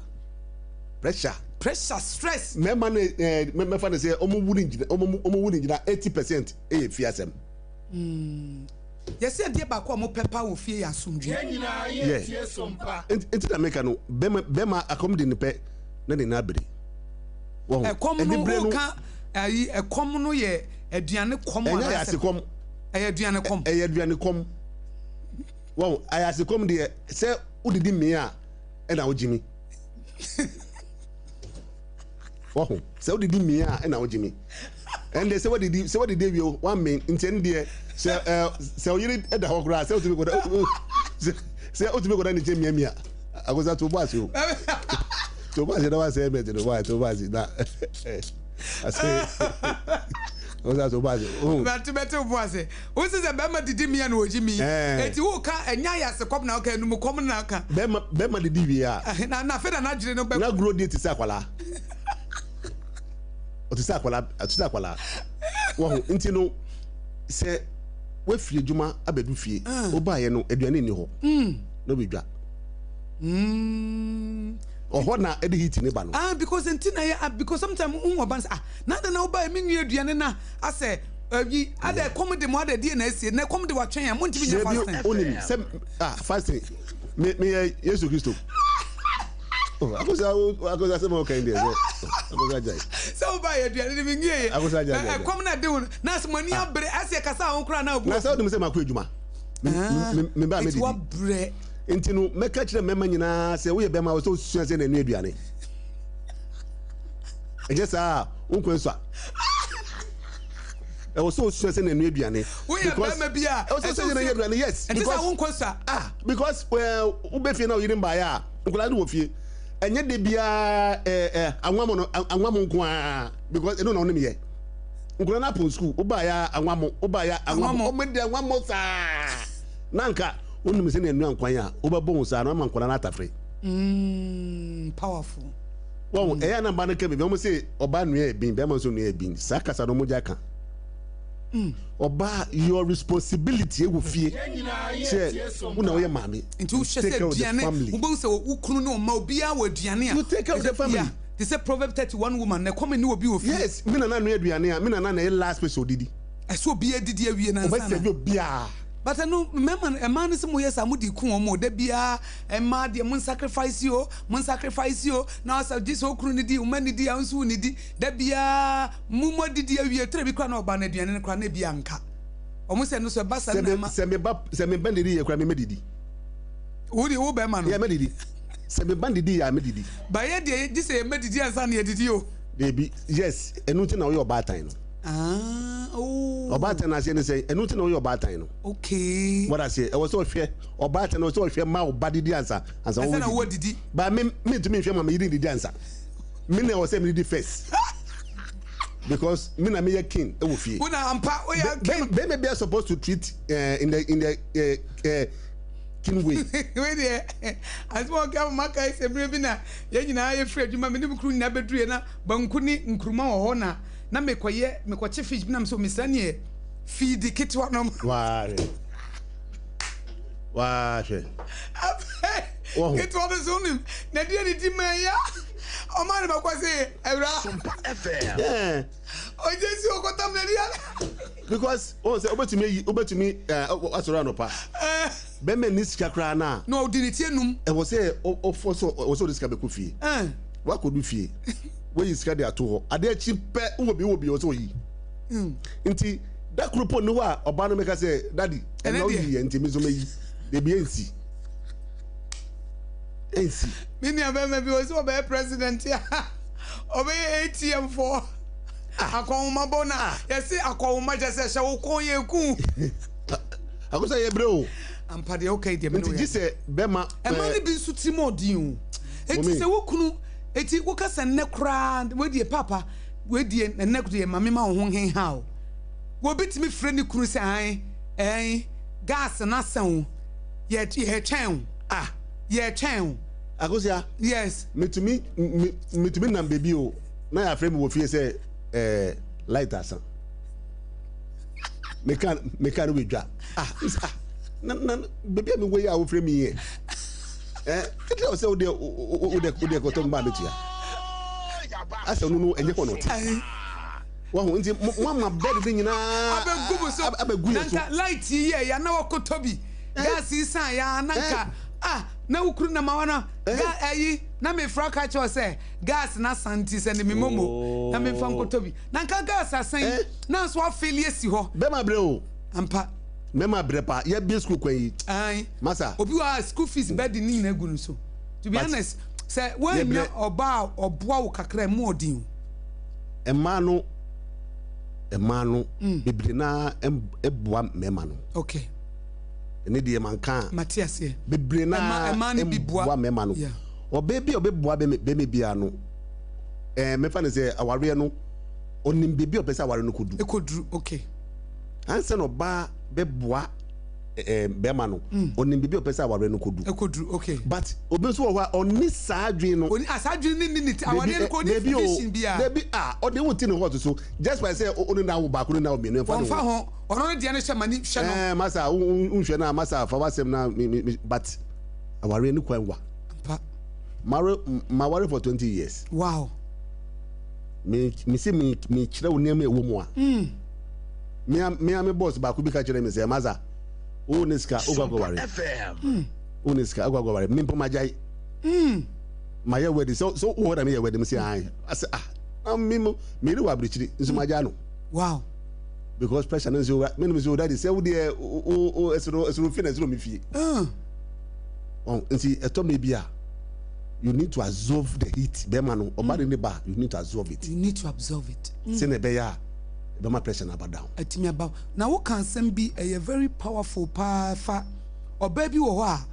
Pressure. Pressure stress. Mmarima no ɛɛ mɛfa no sɛ wɔn wu ne gyina wɔn wɔn wu ne gyina 80% ɛyɛ fie asɛm. Yɛsɛ adeɛ baako a wɔpɛ paa wɔ fie yɛ asomdwie. Yɛn nyinaa yɛ tie so mpa. Nti na meka no bɛma bɛma akɔm de ne pɛ na ne nan abiri. Wɔn ɛkɔm no woka ayi ɛkɔm no yɛ aduane kɔm anaasɛ ɛnyɛ ayase kɔm. Ɛyɛ aduane kɔm. Ɛyɛ aduane kɔm. Wɔn ayase kɔm deɛ sɛ wodidi mmea a ɛna wogye mi. Wɔho sɛ wodidi mmea a ɛna wogye mi. Ɛnde sɛ wadidi sɛ wadidi awie wammen nti ɛno deɛ sɛ ɛɛ sɛ oyere da hɔ koraa sɛ otumi kɔda sɛ sɛ otumi kɔda ne nkyɛn miamia akosa to bɔ ase o to bɔ ase na wasɛ ɛmɛ ti no wa to bɔ ase na ase akosa to bɔ ase. Bɛte bɛte bɔ ase wosi sɛ bɛrima didi mia na ogyi mi eti wo ka ɛnya yɛ ase kɔm na ɔka enum kɔm na ɔka. Bɛrima bɛrima didi wie a. Na na afei na n'adwene no bɛ. Na guro die ti sɛ akwadaa. Ɔte sɛ akwadaa, ɔte sɛ akwadaa. Wahu, nti no, sɛ wafiri adwuma abɛdu fie, ah. wobaeɛ no, aduane nni hɔ. Mm. Na wobɛdwa. Mm. Ɔhɔ na ɛde heat ne ba no. Ah, because nti na yɛ, ah, because sometimes wohu ɔba no sɛ, ah, na adɛn na wobaeɛ menwie aduane na asɛ, ayi, ada ɛkɔm de mo ada die na asie, na ɛkɔm de watwɛn a, montumi nyɛ fasting. Dabi, onim sɛ, ah, fasting, me, meyɛ Yesu Kristo. Oh, akosa akosa sɛ mo kan deɛ sɛ akosa gyae. Sɛ wo ba yɛ aduane no mi nwie yɛ. Akosa gyae gyae. Ɛkɔm na de wo na sɛ mo ani ah. abere ɛsɛ kasa ho koraa na obu. Na sɛ wodum sɛ makɔ adwuma. Me ba me didi. Eti wabrɛ. Nti no mɛka kyerɛ mmarima nyinaa sɛ woyɛ bɛrima wɔ sɛ wosua sɛ na ɛnu aduane. Ɛnyɛ saa a wo nkwa nsua. Ɛwɔ sɛ osua sɛ na ɛnu aduane. Woyɛ bɛrima bi a ɛwɔ sɛ osua sɛ na ɛnu aduane yes. Ɛnti sɛ wo nkwa nsua. Ah because wobɛ fie na oyere mbaeɛ a nkwadaa no wɔ fie. Ɛnyɛ de biara ɛɛ ɛ anwammo no anwammo nko ara because ɛno na ɔnim yɛ. Nkwadaa no apɔn sukuu, wobaa ya anwammo, wobaa ya anwammo, wɔn di anwammo saa. Na nka wonim sɛ na ɛnua nkwan a wobɛbɔ ho saa na ama nkwadaa no atafere. Powerful. Wɔn ɛyɛ na mba no ka biribi wɔn se ɔbaa nua yɛ bin bɛrima nso nua yɛ bin saa kasa no wɔn gya ka. Ɔbaa your responsibility ɛwɔ fie sɛ wo na woyɛ maame. Nti wohwɛ sɛ aduane wobɛhu sɛ wo kunu ne ɔma obiara wɔ aduane a. You take care of the family. Yeah, te sɛ Proverb 31 woman na ɛkɔm ne obi wɔ fie. Yes, me nana noa aduane a me nana na ɛyɛ last person odidi. Ɛsɛ obiara didi awie na ansa na. Ɔbɛsɛbi obiara. But ɛno mmarima mmaa no sɛ moyɛ saa mode ku wɔn o da biara mmaa deɛ mo sacrifice o mo sacrifice o na ɔsɛ gye sɛ okunu ne di wo ne di a nso wo ne di da biara mo mo adidi awie tẹrɛ bi kora na ɔba no aduane no kora na ebi anka wɔn sɛ no so ɛba saa na ɛma. Sɛ me ba sɛ me ba didi yɛ kora me mɛ didi. Wo de wo bɛrima no. Yɛ mɛ didi sɛ me ba didi yɛ a mɛ didi. Ba yɛ deɛ gye sɛ yɛ mɛ didi ansa na yɛ didi o. Deebi yes ɛnu ti na ɔyɛ ɔbaatan no. Ah, oh. Ɔbaatan no aseɛ ne sɛ ɛnu ti na ɔyɛ ɔbaatan no. Okay. Wɔda aseɛ ɛwɔ sɛ ɔhwɛ ɔbaatan no ɛwɔ sɛ ɔhwɛ ma ɔba didi ansa ansa wɔn didi. Ba me me ntumi nhwɛ ma me yiri didi ansa. Me na ɛwɔ sɛ me didi first. Because me na me yɛ king ɛwɔ fie. Wo na ampa o yɛ king. Bɛrima bi are supposed to treat in the in the king way. Wei deɛ asɛm a ɔka ma kae sɛ mmerɛ bi na yɛn nyinaa yɛfiri adwuma me ne me kunu nyinaa bɛduruiɛ na banku ne nkuruma wɔ hɔ na na mekɔyɛ mekɔkye fish bi na mesɛ mesrɛ neɛ fiidi ketewa no. Waahwɛ waahwɛ. Afei ketewa no so wonim na deɛ ne di man ya ɔma ne bakɔ se awura. Sompa FM. Ɔgye si ɔkɔtam na deɛ. Because wɔn sɛ wobɛtumi ayi wobɛtumi ɛɛ asɔre anɔpa. Bɛmɛ ni sika koraa na. Na ɔdi ne ti enum. Ɛwɔ sɛ ɔfɔ sɛ ɔwɔ sɛ ɔde sika bɛkɔ fie. Wakɔdu fie. Wayi sika de ato hɔ. Adeɛ akyi pɛ wowɔ bi wowɔ bi ɛwɔ sɛ ɔyi. Nti da koro po ne hɔ a ɔbaa no bɛka sɛ daddy ɛnna woyi yɛ nti me nso mɛyi. Debi ɛnsi. Ɛnsi. Me nua bɛrima bi ɔsɛ ɔbɛyɛ president a ɔbɛyɛ ATM foɔ akɔnhoma bɔ na yɛse akɔnhoma kyɛ sɛ hyɛ wo kɔn yɛ ku. Akosa yɛ brɛ o. Ampa deɛ woka yi deɛ me ne Nti gye sɛ bɛma. Ɛma no bi nso tirim ɔden o. Eti sɛ wo kunu eti woka sɛ nnɛ koraa wei deɛ papa wei deɛ nnɛ deɛ ma me ma wo ho nhenha o. Obi tumi frɛ ne kunu sɛ ae ɛn gas no asa o yɛ yɛtwɛn o. Ah yɛtwɛn o. Akosia. Yes. Metumi me metumi nam baabi o na yɛafrɛ me wɔ fie sɛ ɛɛ light asa. Meka meka no wɔ dwa. Ah ah na na baabi a mewɔ yi a wofrɛ me yi ɛ. Ɛ tete a ɔsɛ wodeɛ wodeɛ wodeɛ kɔtɔ mba abɛtua. Asɛ ɔno no ɛnyɛ hɔ na ɔte. Wahu nti mo ama bɛde de nyinaa abɛgu mo so abɛgu yɛ so. Na nka light yi yɛ ya na wakɔtɔ bi. Gas yi san ya na nka ah na wo kunu na ma wana ga ayi na mefra ka kyerɛ sɛ gas na san nti sɛ ne me momo na memfa nkɔtɔ bi. Na nka gas asan yi na nso afeeli asi hɔ. Bɛma brɛ o. Ampa. Mɛma brɛ pa yɛ bie school kwan yi. Ayi. Masa. Obi wɔ a school fees bɛ di ne nyinaa gu no so. To be honest, sɛ woannya ɔba a ɔboa wo kakra mu ɔden o. Mmaa no mmaa no bebree naa ɛboa mmarima no. Okay. Ɛne deɛ manka a. Mate aseɛ. Bebree naa ɛboa mmarima no. Ɔbaa bi a ɔbɛboa bɛrima biara no ɛɛ mɛfa no sɛ awareɛ no ɔnim beebi a ɔpɛ sɛ aware no kɔdu. Ɛkɔduru okay. Ansa na ɔbaa bɛboa ɛɛ bɛrima no ɔnim beebi a ɔpɛ sɛ awareɛ no kɔdu. Ɛkɔduru okay. But obi nso wɔ hɔ a ɔnni saa adwene no. Ɔni saa adwene ne ni ne ti awareɛ no kɔ ɔni vision biara. Dabi a ɔde wo ti ne hɔ so just by sɛ ɔne na awo baako ne na awo mmienu ɛnfa ne ho. Ɔnfa ho ɔno ne deɛ no hyɛ ma ni hwɛ no. Ɛɛ masa nhwɛ no a masa fa w'asɛm na mi mi but awareɛ no kwan wa. Ampa. Mare maware for 20 years. Wow. Me me se me me kyerɛ wo nneɛma ɛwɔ mu a. Mm. Me a me a me boss baako bi ka kyerɛ me sɛ masa wo ne sika wo kɔ akɔware. Mm. Wo ne sika wo kɔ akɔware me mpo magyae. Mm. Mayɛ wedding so so wo hɔ na meyɛ wedding me se ae. Ase ah na me mo me re wɔ abrikyiri nso magyae no. Wow. Because pressure no nso me no me so daddy sɛ wo deɛ wo wo ɛsoro ɛsoro fie na ɛsoro me fie. Mm. Ɔn nti ɛtɔ mmerɛ bi a you need to absorb the heat bɛrima no ɔba de ne ba you need to absorb it. You need to absorb it. Mm. Sɛnea ɛbɛyɛ a ɛbɛma pressure no aba down. Atumi aba na woka asɛm bi ɛyɛ very powerful paa fa ɔbaa bi wɔ hɔ a.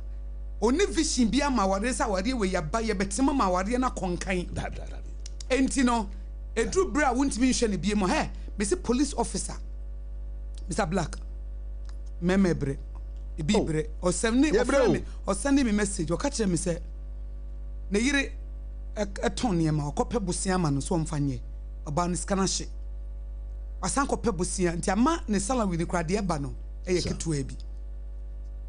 Ɔnni vision biara ma awareɛ sɛ awareɛ wei aba yɛbɛtena ma awareɛ no akɔ nkan. Dabi dabi dabi. Enti no ɛduru berɛ a wontumi nhwɛ no bio mu a, hɛ, mese police officer, Mister Black, mmarima ɛbrɛ, ebi Oh, brɛ. Ɔsɛne, yɛbrɛ ɔfrɛ o. me, ɔsɛne me message, ɔka kyerɛ me sɛ ne yere ɛtɔn nneɛma, ɔkɔpɛ bosea ama no sɛ ɔmfa nyɛ, ɔbaa no sika no ahye. Wasan kɔpɛ bosea, nti ama ne salary no koraa deɛ ɛba no ɛyɛ Sa. ketewa bi.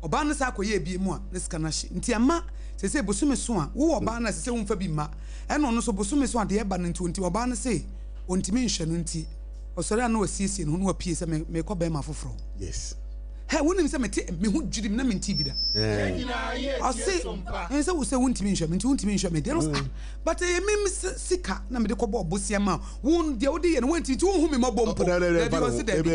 Ɔbaa no san kɔyɛɛ bi mu a, ne sika no ahye. Nti ama seesei bosome so a, wowɔ ɔbaa no a seesei womfa bi mma. Ɛna ɔno nso bosome so a deɛ ɛba no nti ɔnti ɔbaa no se ɔntumi nhwɛ no nti ɔsɔre a na wasiesie ne ho na wapue sɛ me merekɔ bɛrima foforɔ. Yes. Hɛ, wonim sɛ mete me ho dwirim na mentee bi da. Ɛɛ. Ɔse ɛn sɛ wo sɛ wontumi nhwɛ me nti wontumi nhwɛ me deɛ no ah but ɛyɛ me sika na mede kɔbɔɔ bosea ma wo deɛ wode yɛ no woantumi nti wonhu me mmɔbɔ mpo. Dabi ɔse dabi.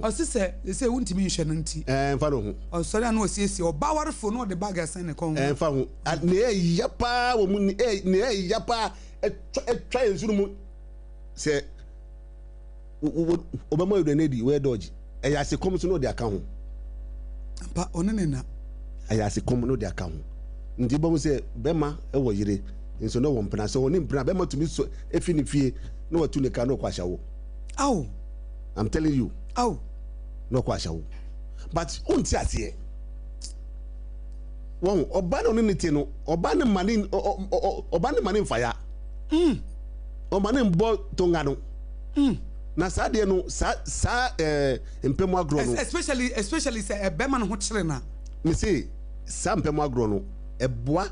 Ɔse sɛ sɛ wontumi nhwɛ no nti. Ɛmfa ne ho. Ɔsɔre a na ɔsiesie ɔbaa warefoɔ na ɔde bag asɛn ne kɔn ho. Ɛmfa ho. Nea ɛya paa wɔ mu nea ɛya paa ɛtwa ɛtwa yɛn nsono mu sɛ ɔbɛma aduane adi wɔyɛ dɔɔgye ɛyɛ ase kɔm so na ɔde aka ho. Ampa ɔne ne na. Ɛyɛ ase kɔm na ɔde aka ho. Nti bɛhu sɛ bɛma ɛwɔ yere nso na ɔwɔ mpena sɛ ɔne mpena bɛma tumi so efi ne fie na watu ne ka na ɔkɔ ahyɛwo. Aw. I'm telling you. Aw. Na ɔkɔ ahyɛwo. But wonte aseɛ. Wɔn ɔba na ɔne ne te no ɔba ne ma ne ɔba ne ma ne nfa ya. Mm. Ɔma ne mbɔ tonga no. Mm. Na saa deɛ no saa saa ɛɛ eh, mpɛmu agorɔ no. Especially especially sɛ ɛbɛma ne ho kyerɛ na. Me se saa mpɛmu agorɔ no ɛboa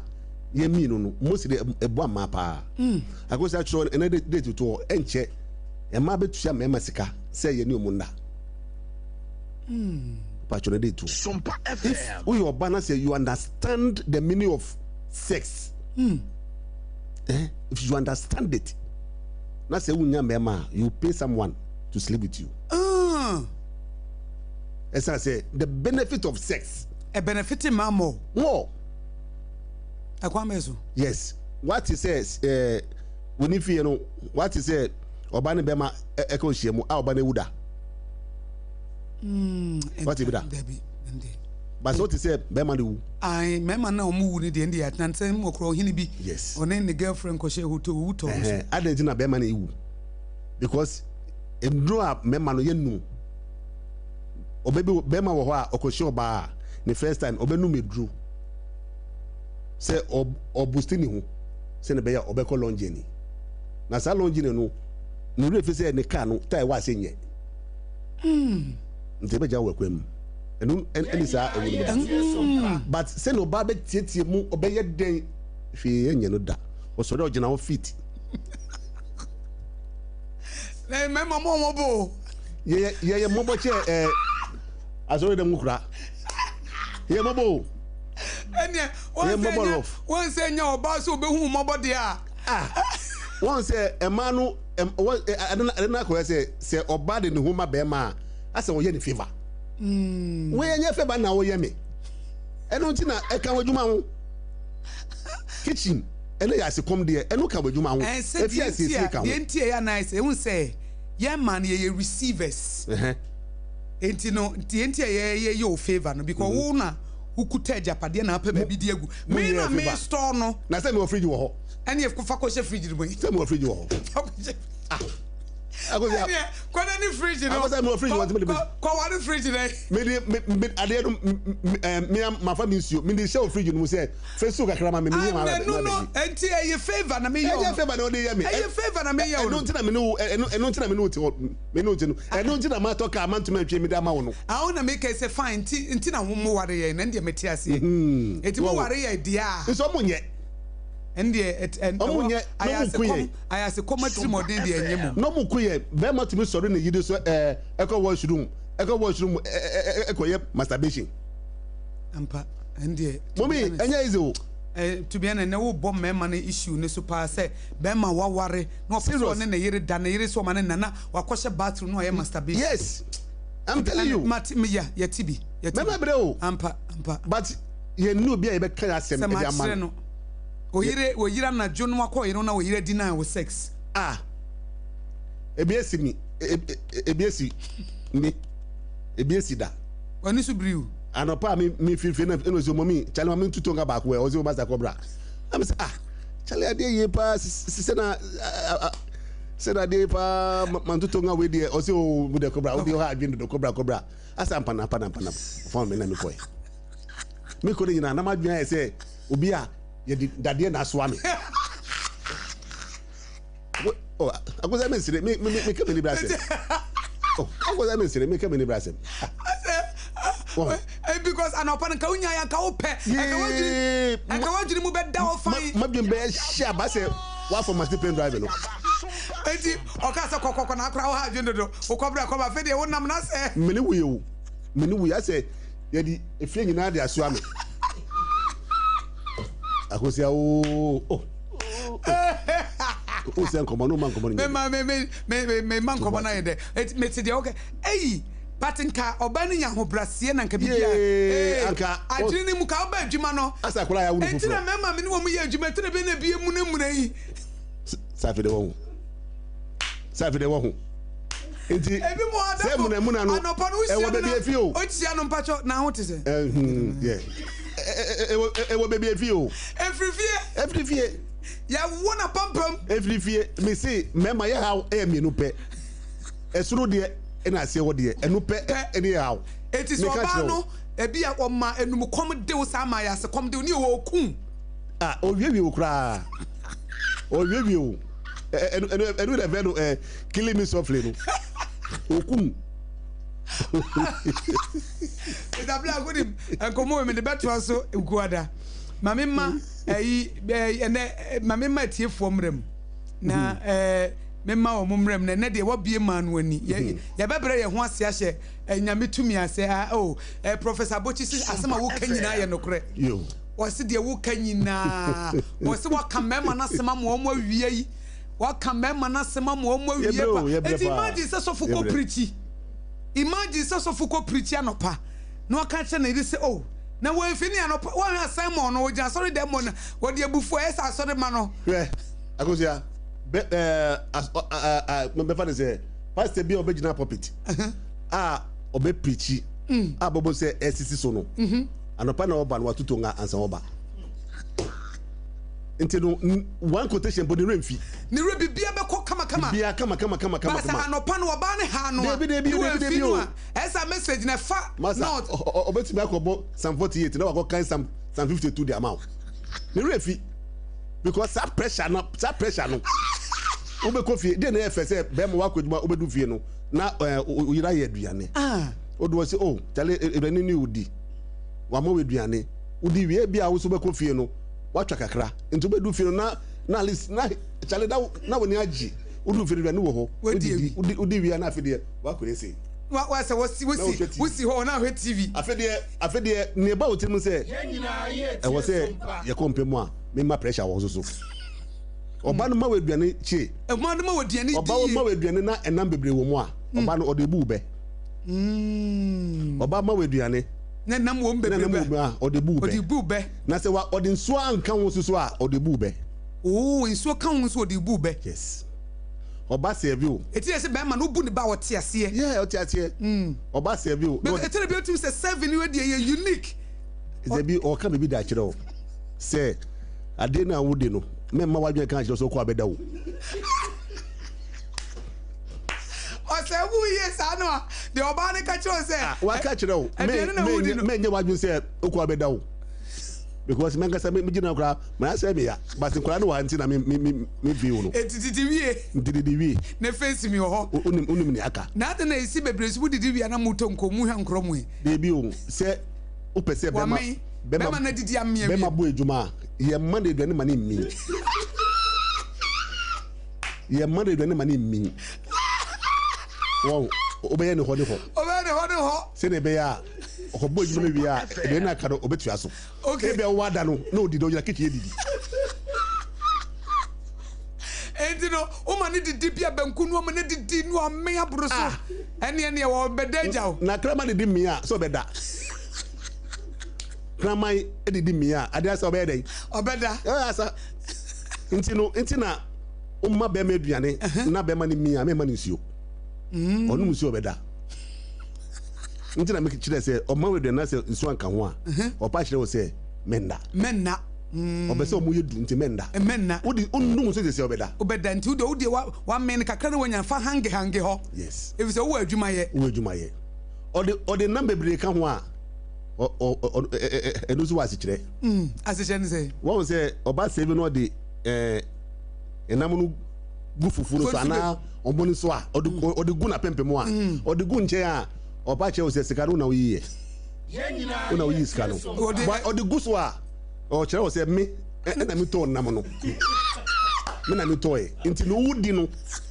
yɛn mmienu no mostly ɛboa mmaa paa. Mm. Akosi atwerɛ ɛnɛ date toɔ ɛnkyɛ mmaa bɛtua mmarima sika sɛ yɛne ɔmo nna. Mm. Patro no date toɔ. If woyɛ ɔba na sɛ you understand the meaning of sex. Mm. Eh, if you understand it na sɛ wonya mmarima a you pay someone to sleep with you. Mm. Ɛsan sɛ the benefit of sex. Ɛ benefit mmaa more. More. Ɛkwan bɛɛ so. Yes wate sɛ ɛɛ wɔ ne fie no wate sɛ ɔba ne bɛma ɛkɔ nhyia mu a ɔba no ewu da. Mm, wate bi da. Dabi, ɛnde. But sɛ wote sɛ bɛrima no wu. Ae, mmarima no a wɔn wu no deɛ ɛnde atena nsɛm mu ɔkora ɔhene bi. Yes. Ɔne ne girlfriend kɔhyɛ hotel owu tɔɔ no so. Adɛn nti na bɛrima no ewu? Because nnuro a mmarima no yɛnum. Ɔbɛ bi bɛrima wɔ hɔ a ɔkɔhyia ɔbaa a ne first time ɔbɛnum aduro. Sɛ ɔbusti ne ho sɛnea ɛbɛyɛ a ɔbɛkɔ long journey. Na saa long journey no, ne werɛ fi sɛ ne car no tae wɔ ase nyɛ. Nti ɛbɛgya wɔ kwan mu. Ɛno ɛne saa ɛwu no bɛba. But sɛnea ɔbaa bɛtietie mu ɔbɛyɛ dɛn hwee ɛnyɛ no da. Ɔsɔre a ɔgyina hɔ fit. Na mmarima mo wɔn bo. Yɛyɛ yɛyɛ mmɔbɔ kyɛ ɛɛ asɔre dɛm kura. Yɛyɛ mmɔbɔ o. Ɛneɛ wɔn sɛ nyɛ wɔn sɛ nyɛ ɔbaa sɛ ɔbɛhu mmɔbɔ deɛ a. Ah wɔn sɛ ɛmaa no wɔn ɛde ɛde no akɔyɛ sɛ sɛ ɔbaa de ne ho ma bɛrima a asɛ ɔyɛ ne favour. Mm. Wɔyɛ nyɛ favour na ɔyɛ me. Ɛno nti na ɛka wɔ adwuma ho. Kitchen ɛne yɛ asekɔm deɛ ɛno ka wɔ adwuma ho. Ɛsɛ Efi asiesie ka ho. Deɛ nti ɛyɛ anan sɛ ehun sɛ yɛn maa no yɛyɛ receivers. Enti no deɛ nti a yɛyɛ yɛ o favour no because wo na wokuta agyapadeɛ na apɛ baabi de agu. Me na me store no. Na sɛ mewɔ fridge wɔ hɔ. Ɛne fa kɔhyɛ fridge no mu yi. Sɛ mewɔ fridge wɔ hɔ. Fa kɔhyɛ. Ah. Akosia. Ɛneɛ kɔda ne fridge no. Akosia mewɔ fridge wɔ ntoma de. Kɔware fridge no. Me de me me adeɛ no me mafa me nsuo me de hyɛ wɔ fridge no mu sɛ fɛ kakra ma me me yɛ ma abɛ. Ɛno no nti ɛyɛ favour na me yɛ o. Ɛyɛ favour na ɔde yɛ me. Ɛyɛ favour na me yɛ o. Ɛno nti na me ne wo ɛno ɛno nti na me ne wo te hɔ. Me ne wo te no ɛno nti na matɔ kaa mantumi antwe mede ama wo no. Awo na meka sɛ fine nti nti na wo mo ware yɛn na ɛndeɛ mete aseɛ. Eti mo ware yɛ deɛ a. Nso ɔmo nyɛ. Ɛndeɛ ɛ Ɔmo nyɛ na ɔmo ku yɛn. Ayase kɔm atirimɔden deɛ ɛnyɛ mom. Na ɔmo ku yɛn bɛɛma tumi sɔre ne yere so ɛɛ ɛkɔ washroom ɛkɔ washroom ɛɛ ɛkɔ yɛ masturbation. Ampa ɛndeɛ. Mummy ɛnyɛ easy o. Eh, to be honest, na wo bɔ mmarima no issue no so paa sɛ bɛrima waware na ɔpɛ sɛ ɔne ne yere da, ne yere sɛ ɔma ne nna na wakɔhyɛ bathroom na ɔyɛ masturbation. Yes, I'm telling you. Mate, me ya, yɛte bi, yɛte bi. Mɛma brɛ o. Ampa, ampa. But yɛn ni obi a yɛbɛka yɛ asɛm ɛde ama no. Oyere, oyere anadwo no wakɔ ɔyere na oyere deny wo sex. Ah, ebi esi mi, ebi esi mi, ebi esi da. W'ani so biri o. Anɔpa a me me firi fie na ɛna ɔsɛ mɔmi kyale ma me ntutu nka baako ɛ ɔsɛ ɔma sa kɔbra. Na me sɛ ah kyale adeɛ yie paa sɛ na sɛ na adeɛ yie paa ma ntutu nka wei deɛ ɔsɛ o mo deɛ kɔbra wo deɛ ɔha adwene dodo kɔbra kɔbra asa ampa na ampa na ampa na ɔfa me na me kɔɛ. Me kɔ ne nyinaa na m'adwene ayɛ sɛ obi a yɛde dadeɛ na asoa me. Oh, akosa mi nsere mi mi mi ka mi ni bra sɛm. Oh, akosa mi nsere mi ka mi ni bra sɛm. Ah. Eh, because anɔpa no nka wonya yɛ nka wopɛ nka wadwene mu bɛda hɔ fan. Madwene bɛyɛ hyɛ aba sɛ wafɔ masi pen drive no. Enti ɔka sɛ kɔkɔkɔ na akora wo ha adwene dodo wokɔbrɛ kɔba afei deɛ wonam na sɛ. Mene wo yɛ o mene wo yɛ asɛ yɛde efie nyinaa de asoa me. Akosia oo oh. O sɛ nkɔmɔ no ma nkɔmɔ no nyɛ. Me me me me me ma nkɔmɔ no ayɛ dɛ. Eti me te deɛ ɔkɛ. Eyi but nka ɔbaa no nya ahobraseɛ na nka biribi a. Yee anka. Adwene no mu ka ɔba adwuma no. Asa akwadaa yɛ awo no foforɔ. Eti na mɛma me ne wɔn yɛ adwuma eti na bi na ebi emunamuna yi. Safi de wɔn ho. Safi de wɔn ho. Nti sɛ munamuna no ɛwɔ baabi efi o. Okyia no mpatsɔ na ho te sɛ. Ɛhun yɛ. Ɛwɔ baabi efi o. Efiri fie. Efiri fie. Yɛwo na pampam. Efiri fie. Mese mmarima yɛ haw ɛyɛ mmienu pɛ. Ɛsoro deɛ ɛna aseɛ hɔ deɛ ɛno pɛ ɛne yɛ haw. Eti sɛ ɔbaa no ebi a ɔma enum kɔm dew saa ma yɛ ase kɔm dew ne yɛ wɔ okun. Ah owiewie wo koraa. Owiewie wo. Ɛno ɛno ɛno na ɛfɛ no ɛ killing me softly no. Okum. Mr. Black wonim nkɔmmɔ wei mede bɛtoa so nkuada. Ma me ma ɛyi ɛnɛ ma me ma atiefoɔ mmerɛ mu na ɛɛ me ma wɔn mmerɛ mu na ɛnɛ deɛ wɔabie maa no ani yɛ yɛbɛbrɛ yɛn ho ase ahyɛ nyame tumi ase ah oh ɛ Professor Abokyi si asɛm a woka nyinaa yɛ nokorɛ wɔsi deɛ woka nyinaa wɔsi wɔka mmarima no asɛm ama wɔn awia yi wɔka mmarima no asɛm ama wɔn awie pa eti imagine sɛ sɔfo kɔ pirikyi. Imagine sɛ sɔfo kɔ preachi anɔpa na ɔka kyerɛ ne yere sɛ oh na wamfi ne anɔpa wɔnhwɛ a sermon no ogyina asɔre dɛm hɔ no wɔde abufuo ayɛ sɛ asɔre ma no. Hwɛ Akosua bɛ ɛɛ as ɔ a a bɛfa ne sɛ pastor bi a ɔbɛgyina pulpit a ɔbɛ preachi a bɔbɔ sɛ ɛsisi so no anɔpa na ɔba no watoto nga ansa ɔba. Nti no one quotation mpo ne werɛ mfi. Ne werɛ bibia bɛkɔ kama kama. Bibia kama kama kama kama kama. Baasa anɔpa no ɔbaa no haa no a. Debi debi debi debi o. A ɛsa message na ɛfa north. Masa ɔbɛtumi akɔbɔ Psalm 48 na wakɔ kan Psalm Psalm 52 de ama wo. Ne werɛ fi because saa pressure no saa pressure no wobɛkɔ fie deɛ na ɛyɛ fɛ sɛ bɛrima wakɔ adwuma wobɛdu fie no na ɛɛ oyere ayɛ aduane. Wode wɔ sɛ oh kyale aduane ni odi wama wo aduane wodi wie bi a wo nso bɛkɔ fie no watwa kakra nti wobɛdu fie no na na at least na kyale na na w'ani agye wodu fie no aduane wɔ hɔ wodidi wodi wodi wie a na afei deɛ wakɔ yɛ sei wa wa sɛ wɔsi wosi wosi hɔ na ahwɛ tv afei deɛ afei deɛ nea ɛba wo tirim sɛ ɛwɔ sɛ yɛkɔ mpɛ mu a mema pressure wɔ so so ɔba no ma wɔ aduane kye ɔba no ma wɔ aduane ɔba wo ma wɔ aduane na ɛnam bebree wɔ mu a ɔba no ɔde bu wo bɛ ɔba ma wɔ aduane Na nam wɔ mu bebrebe. Na nam wɔ mu a, ɔde bu bɛ. Ɔde bu bɛ. Na sɛ wa ɔde nsuo anka ho nso so a, ɔde bu bɛ. Oo, nsuo ka ho nso ɔde bu bɛ. Yes. Ɔba sɛɛvi o. Eti yɛ sɛ bɛrima no wobu ne ba a ɔte aseɛ. Yeah, ɔte aseɛ. Mm. Ɔba sɛɛvi o. Bɛ ɛtɛrɛ bi otum sɛ sɛɛvi no deɛ yɛ unique. Sɛ bi ɔka biribi de akyerɛ o sɛ adeɛ no a wodi no mɛmma w'adwene ka akyerɛ sɛ ɔkɔ abɛda o. Ɔsɛ wo yie saa no a, deɛ ɔbaa no ka kyerɛ wo sɛ. Ah, waka kyerɛ wo. Aduane na wodi no. Mɛnyɛ w'adwene sɛ okɔ abɛda wo. Because mɛnkasa me gyina koraa, mɛ asɛ me ya. But nkwadaa no wɔ ha nti na me me me me fi wo no. Eti didi wie. Nti didi wie. Ne face mi wɔ hɔ. Onim onim nea aka. Na adi na esi bebree so wodidi wie na mo tɔ nko mu hwɛ nkorɔ mu yi. Deebi o, sɛ wopɛ sɛ bɛma bɛma na didi amia wie. Bɛma bɔ adwuma a, yɛ mma no aduane ma ne nmi. Yɛ mma no aduane ma no nmi. Wɔn wobɛyɛ ne hɔ ne hɔ. Wobɛyɛ ne hɔ ne hɔ. Sɛdeɛ ɛbɛyɛ a ɔkɔbɔ adwuma no wie a aduane no aka no ɔbɛtua so. Okay. Ebia wowɔ ada no na ɔdidi ɔgyina kitchen adidi. Enti no woma no didi bi a banku no ɔma no didi no ɔme aboro so. Ah. Ɛneɛ neɛ wɔbɛda agya o. Na kraman didi mmea a sɛ ɔbɛda. Kraman didi mmea a adeɛ asa ɔbɛyɛ dɛn? Ɔbɛda. Ɛyɛ asa. Nti no nti na woma bɛrima aduane na bɛrima no mia mɛma no nsuo. Mm. Ɔnom nsuo ɔbɛda. Nti na mekyerɛ sɛ ɔma wo aduane na sɛ nsuo anka ho a, ɔpa kyerɛ wo sɛ mɛnda. Mɛnna. Ɔpɛ sɛ ɔmo yɛ du nti mɛnda. Mɛnna. Wode wonum nsuo sɛsɛ ɔbɛda. Wobɛda nti wode wodeɛ wa wamee no kakra na wanya fa hange hange hɔ. Yes. Efisɛ wowɔ adwuma yɛ. Wowɔ adwuma yɛ. Ɔde ɔde nam bebree ka ho a, ɔ ɔ ɔ ɛno nso wɔ asekyerɛ. Mm, asekyerɛ ne sɛ? Wɔn sɛ ɔba sɛ bi na ɔde ɛɛ ɛnam no gu fufu no so anaa ɔmo no so a ɔde mm. ɔde gu n'apempem a mm. ɔde gu nkyɛn a ɔba kyerɛ wo sɛ sika no na woyi yɛ wo na woyi sika no ɔde gu so a ɔkyerɛ wo sɛ me ɛna me tɔɔ nam no me na me tɔɔ yɛ nti no wodi no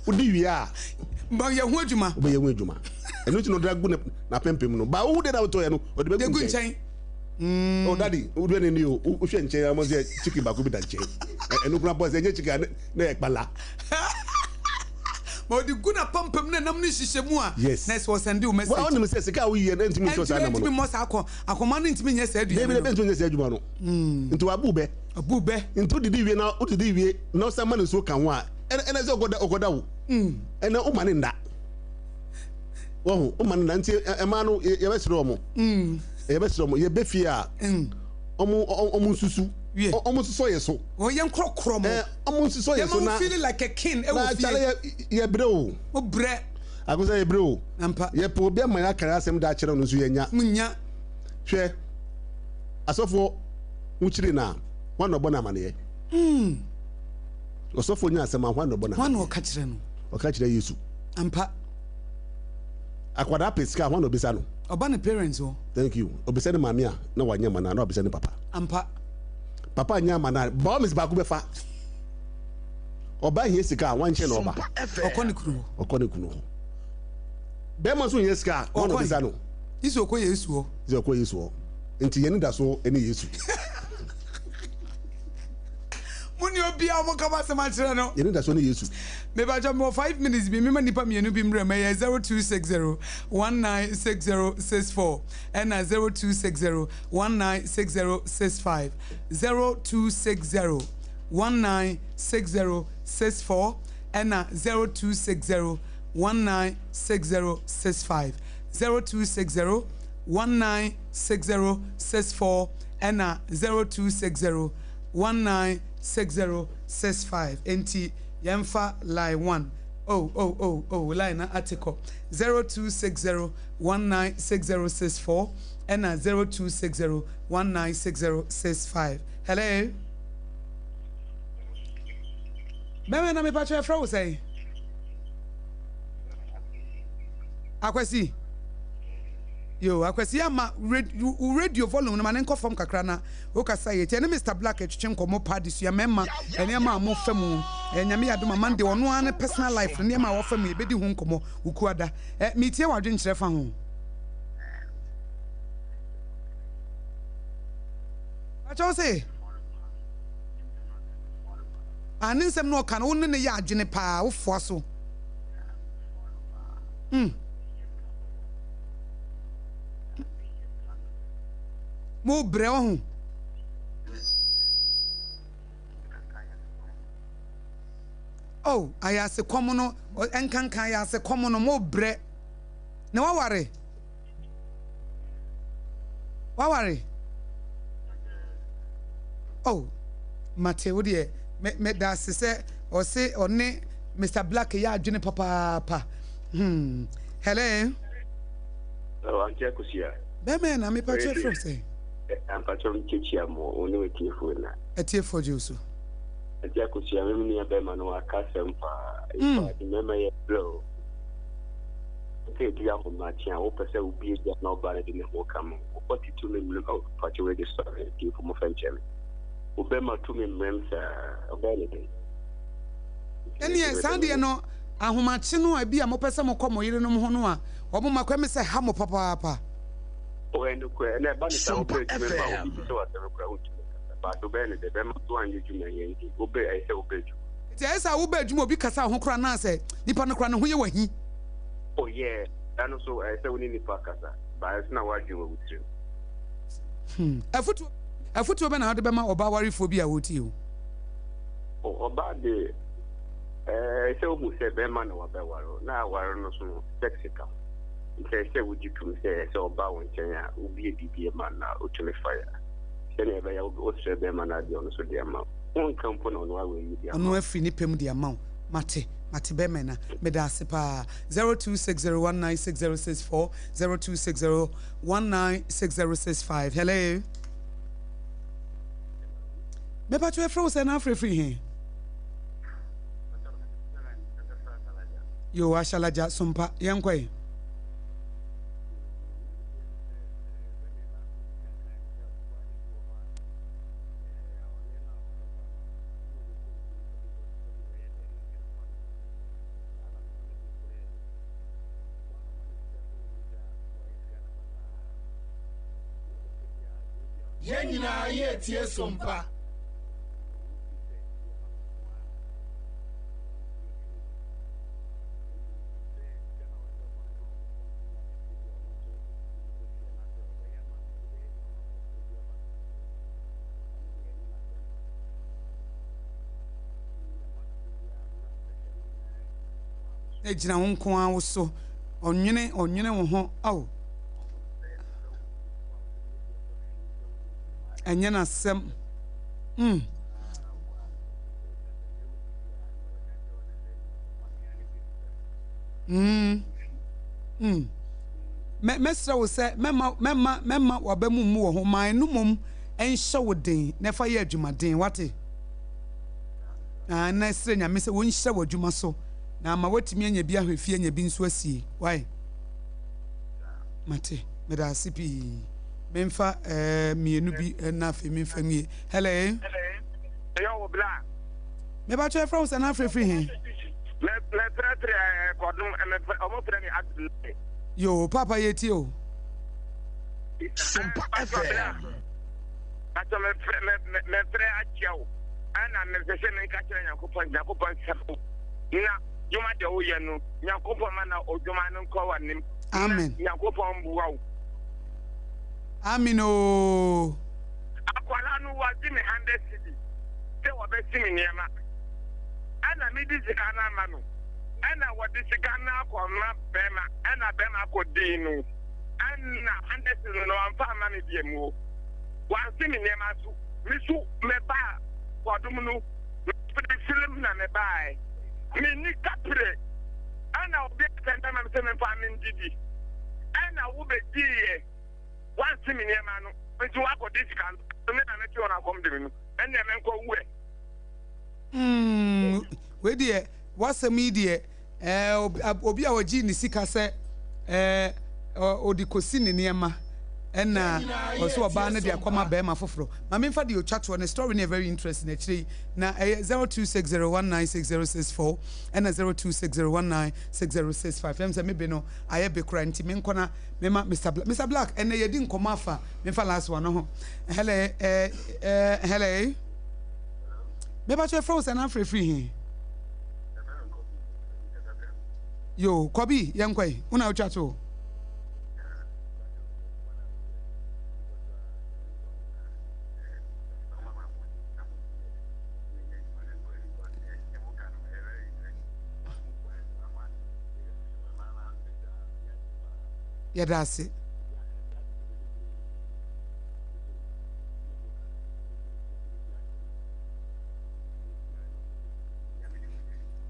wodi wie a bɛyɛ ho adwuma wobɛyɛ ho adwuma ɛno nti na ɔde agu n'apempem no ba wowu de na wotɔɔ yɛ no ɔde bɛgu nkyɛn. Mm. Oh, daddy, wodua ne ni o. Wohwɛ nkyɛn a, mo sɛ chicken baako bi da nkyɛn. Ɛno kura bɔ sɛ ɛnyɛ chicken a na yɛ kpala. Ma ɔde gu n'apampam na nam ne hyehyɛ mu a. Yes. Na ɛsɛ ɔsɛnde wo message. Well, ɔnim sɛ sika a woyi yɛ no ntumi ntɔ saa nam no. Ɛntumi mmɔ saa akɔ akɔma no ntumi nyɛ saa aduane no. Dabi dabi ntumi nyɛ saa adwuma no. Mm. Nti wabu bɛ. Abu bɛ. Nti wodidi wie na wodidi wie na ɔsan ma ne nsuo ka ho a ɛnɛ ɛnɛ sɛ ɔkɔda ɔkɔda wo. Mm. Ɛnɛ woma ne nda. Wɔho woma ne nda nti ɛmaa no yɛbɛsrɛ wɔn. Mm. Yɛbɛsrɛ wɔn yɛbɛ fie a. Mm. Wɔn wɔn nsusu. Wɔn nsosɔ yɛ so. Wɔn yɛn korɔkorɔ mo. Ɛɛ wɔn nsosɔ yɛ so na. Yɛn ma feeling like a king ɛwɔ fie. Na kyale yɛ yɛ brɛ o. Mo brɛ. Akosa yɛ brɛ o. Ampa. Yɛ pɛ obi ama yɛ aka yɛ asɛm da akyerɛ no nso yɛ nya. Mo nya. Hwɛ asɔfoɔ ho kyiri na wɔn na ɔbɔ no amaneɛ. Mm. Ɔsɔfoɔ nya asɛm a wɔn na ɔbɔ no amaneɛ. Wɔn na ɔka kyerɛ no. Ɔka kyerɛ Yesu. Ampa. Akwadaa pɛ sika a hwan na ɔbisa no? Ɔba ne parents hɔ. Thank you. Ɔbisa ne maame a na wanyɛ ama no a na wabisa ne papa. Ampa. Papa nyɛ ama no a by all means baako bɛfa. Ɔbaa hia sika a hwan nkyɛn na ɔba? Ɔkɔ ne kunu hɔ. Ɔkɔ ne kunu hɔ. Bɛrima nso hia sika a hwan na ɔbisa no? Yesu ɔkɔ Yesu hɔ. Yesu ɔkɔ Yesu hɔ. Nti yɛn anidasoɔ ne Yesu. Mo ne obiara mo ka m'asɛm akyerɛ no. Yɛn anidasoɔ ne Yesu. Mepakyɛw mewɔ 5 minutes bi mema nnipa mienu bi mmerɛ mu ɛyɛ 0260 196064 ɛna 0260 196065 0260 196064 ɛna 0260 196065 0260 196064 ɛna 0260 196065 enti Yɛmfa line one oh oh oh oh line no ate kɔ 0260196064 ɛna 0260196065 Hello Bɛmɛ na mepakyɛ yɛfrɛ wo sɛn? Akwasi Yo Akwasi ama wo radio volume no ma ne nkɔ fam kakra na Wokasa yie nti ɛne Mister Black ɛtwetwe nkɔmmɔ paa adesua mɛma nneɛma a mofa mu eh, Nyame yɛ adom a Monday ɔno ara ne personal life no nneɛma a wafa mu yɛbɛdi ho nkɔmmɔ Wukuada eh, metie w'adwenkyerɛ fa ho. Pakyɛ wo se ah, ne nsɛm no ɔka no wo ne ne yɛ adwene paa wofoa so mm. Mo brɛ ɔho. Oh, ayase kɔm no, nkanka ayase kɔm no, mo brɛ. Na waware. Waware. Oh, mate wo deɛ, me me da ase sɛ ɔse ɔne Mr. Black yɛ adwene papaapa. Hmm. Hello. Hello, Auntie Akosua. Bɛrima yɛ na mepa kyɛ frɛ sɛ. Ampakyɛ me kyekyia mo wo ne atiefoɔ na. Atiefoɔ gye so. Auntie Akosua me nua bɛrima no waka asɛm paa. In fact mmarima yɛ brɛ o. Sɛ edu ahomakye a wopɛ sɛ wobie gya na ɔbaa no de ne ho ka mo. Wokɔ tito me mmerɛm oh pakyɛ wei de sorry atiefo mo fa nkyɛ me. Wo bɛrima to me mmerɛm saa ɔbɛyɛ ne dɛn? Ɛneɛ saa deɛ no ahomakye no a ebia mopɛ sɛ mokɔ mo yerenom ho no a wɔn mma kɔ ɛme sɛ ha mo papaapa. Oh ɛyɛ nokorɛ ɛna ɛba no saa wobɛ adwuma mu a obi bisa wo asɛm koraa wontumi nkasa but wobɛyɛ no dɛ bɛma so anyɛ adwuma yɛ nti wobɛ ɛyɛ sɛ wobɛ adwuma. Nti ɛyɛ sɛ wobɛ adwuma obi kasa wo ho koraa naa sɛ nipa no koraa ne ho yɛ wo ahi. Oh yeah da no so ɛyɛ sɛ wo ne nipa kasa but ɛso na woadwen wɔ wo tirim. Hmm afutuo afutuo bɛ na wode bɛma ɔbaa warefoɔ bi a ɔretie wo? Oh ɔbaa de ɛɛ sɛ wohu sɛ bɛrima na wabɛware wo na aware no so no sex ka ho. Nti ɛsɛ sɛ wogye tom sɛ sɛ ɔba wo nkyɛn a, wobue biribi ma no a, otumi fa yɛ. Sɛnea ɛbɛyɛ a wosrɛ bɛrima no adeɛ a, ɔno nso de ama wo. Wonka mpo na ɔno ara wayi de ama Ɔno wo. afiri ne pɛ mu de ama wo. Mate, mate bɛrima na. Meda ase paa. 0260196064, 0260196065. Hello. Mepatwo yɛfrɛ wo sɛ na afrɛ firi he? Yo, Ahyalagya, Sompa, yɛnkɔ ɛ. Yɛn nyinaa yɛretie Sompa. Gyina wo nko ara wo so. Ɔnwene ɔnwene wo ho ao. Ɛnyɛ n'asɛm. Mm. Mm. Mm. Mɛ mɛsrɛ wo sɛ mɛma mɛma mɛma w'aba mu mmu wɔ ho. Ma ɛno mmom nhyɛ wo den na ɛfa yɛ adwumaden. Wate? Ah, na srɛ Nyame sɛ wɔnhyira w'adwuma so na ama woatumi anya bi ahwɛ fie anya bi nso asie. Why? Mate. Meda ase pii. Memfa eh, mmienu bi eh, na afei memfa nwie. Hello. Ɛyɛ wo bla. Mebatwɛ frɛ wo sɛ na afrɛ firi he? Mɛfrɛfrɛ kɔdom, ɔmo frɛ me Abdullahi. Yo, papa yɛtie o. Sompa FM. Pastor mefrɛ mefrɛ akyia wo ɛna mepɛ sɛ menka kyerɛ Nyankopɔn Nyankopɔn sɛ wo na dwuma deɛ woyɛ no Nyankopɔn ma na odwuma no nkɔ w'anim. Amen. Nyankopɔn mboa wo. Amen ooo. Akwalaa no wagye me hundred cedi sɛ wɔbɛsi me nneɛma ɛna medi sika no ama no ɛna wɔde sika no akɔ ma bɛrima ɛna bɛrima akɔ dii no ɛna hundred cedi no wamfa ama me biam o. Wansi me nneɛma so. Me so mebaa kwadom no, mefiri Silem na mebaeɛ. Menni kapre. Ɛna obi asɛnde ama me sɛ memfa mendidi. Ɛna wobɛdiiɛ. Wansi me nneɛma no. Nti woakɔdi sika no. Me na mete hɔ na akɔm de me no. Ɛnneɛ menkɔwu ɛ. Mm, wei deɛ, w'asɛm yi deɛ, ɛɛ, obi a ɔgyee ne sika sɛ, ɛɛ, ɔde kɔsi ne nneɛma, ɛna ɔsɛ ɔbaa no de akɔma bɛrima foforɔ. Ma memfa deɛ ɔtwa toɔ ne story no yɛ very interesting akyire yi, na ɛyɛ 0260196064 ɛna 0260196065. Ɛm sɛ me be no ayɛ be koraa nti menkɔ na mema Mr. Black. Mr. Black, ɛnɛ yɛdi nkɔmmɔ afa, memfa last one no ho. Hello, ɛɛ, ɛɛ, hello. Mepakyɛ yɛfrɛ wo sɛn na afrɛ firi he? Yo, Kɔbi, yɛnkɔ yi, wo na wotwa to. Yɛda ase.